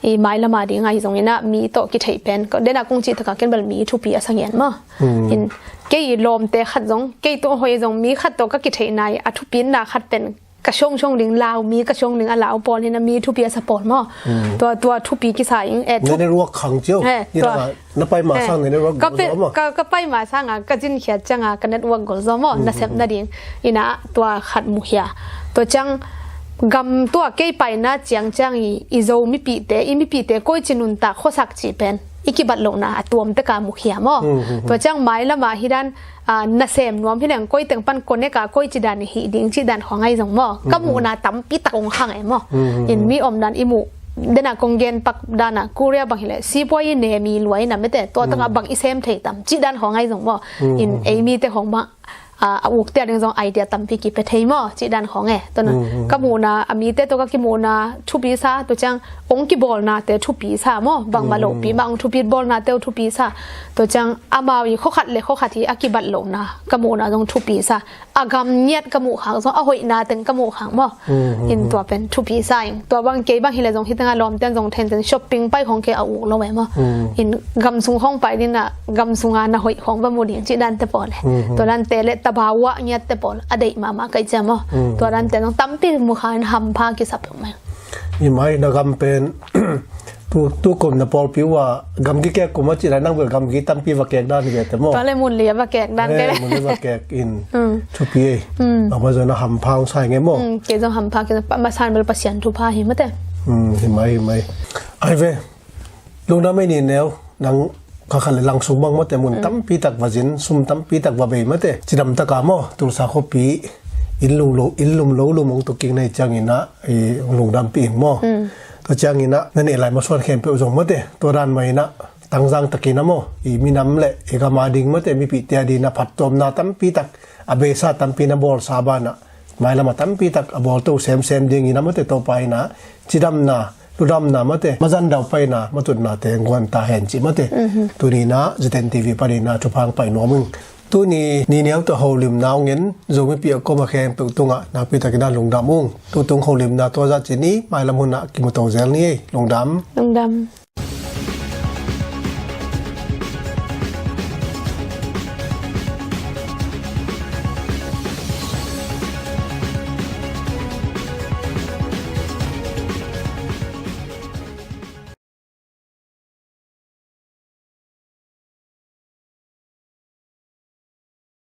i mailama ding ahi zong ina, mi tawh kitheih pen. Dena kong cih taka ken bel mi thupi a sangian maw. Mm. In, kei i lawmte khat zong, kei tawh hoi zong mi khat tawh ka kitheih nai, a thupina khat pen ka shong shong ding lau, mi ka shong ding a lau pawl hi na mi thupi a sa pawl maw. Mm. Tua, tua thupi kisa ing, eh, thup- network khang cio. Eh, tua. Na pai ma sang network ka gol zo maw. Ka, ka pai ma sang a, ka zin khiat ciang a, ka network gol zo maw, na sep na ding. Ina tua khat mukhia. Tua ciang gam tua kei pai na ciang ciang i, i Zo mipite, i mipite koi ci nuntak khosak ci pen. I kibat lohna a tuam teka mukhia maw. Mm, mm, mm. Tua ciang mailama hi dan, ah, nasem nuam hi leng koi teng pan konek a koi ci dan i hih ding ci dan khong ahi zong maw. Ka muhna tampi tak ong khang e maw. In mi om dan i muh dena kong gen pak dana Korea bang hi le sipuai i ne mi luai na mete tua tang a bang i sem thei tam ci dan khong ahi zong maw. In ei mite khong bang a, a ukte a ding zong idea tampi kipia thei maw, cih dan khong e. Tua na, ka muhna, a mite tawh ka kimuhna thupi sa, tua ciang ong kibawlnate thupi sa maw, bangmah lohpi mah ong thupi bawlnate uh thupi sa. Tua ciang amau i khokhat le khokhat hi a kibat lohna, ka muhna zong thupi sa. A gam ngiat ka muh khak zong, a hoihna teng ka muh khak maw. In tua pen thupi sa ing. Tua bang kei bang hi le zong hi teng a lawmten zong thenten shopping pai khong kei a uk lo e maw. In gam sung khong pai ding a, gam sunga na hoih khong va mu ding cih dante pawl e. Tua dante le tabau ah ngiatte pawl a deih mahmah ka i cia maw. Tua dante zong tampi mu kha in hampha kisa peuhmah. I mai na gam pen tu, tu kum na pawlpi uh a gam ki kek kum a cih lai nang bel gam ki tampi va kek dan hi ve te maw. Tua le mun li a va kek dan ke le. Mun li va kek in thupi ei. Bangmah zong na hampha hong sa hi nge maw. Kei zong hampha kisa, masan bel Pasian thupha hi mate. Hi mai, hi mai. Ai ve. Lungdam ei ni neu, nang kha kha le lang sung bang mate mun tampi tak va zin, sum tampi tak va bei mate. Cidam taka maw, Tulsa khuapi, inn lum lo, inn lum lo lum hong tuking nei ciangin ah, i lungdam pi ing maw. Tua ciangin ah, na neh lai masuan khempeuh zong mate, tua dan mah in ah, tangzang takin ah maw, i minam le, i gam a ding mate, mipihte a ding ah phattuamna tampi tak, a beisa tampi na bawlsa banah, mailam a tampi tak a bawlto semsem dingin a mate Topa in ah cidamna, ludamna mate, mazan daupaina, matutnate guan ta hen cih mate. Tuni in ah Z N T V panin ah thupha hong pai nuam ung. Tuni ni neu tawh holimna hong en Zomipi a koma khempeuh tungah nakpi takin ah lungdam ung. Tutung holimna tua zah cih ni mailam hunah kimuto zel ni ei. Lungdam. Lungdam.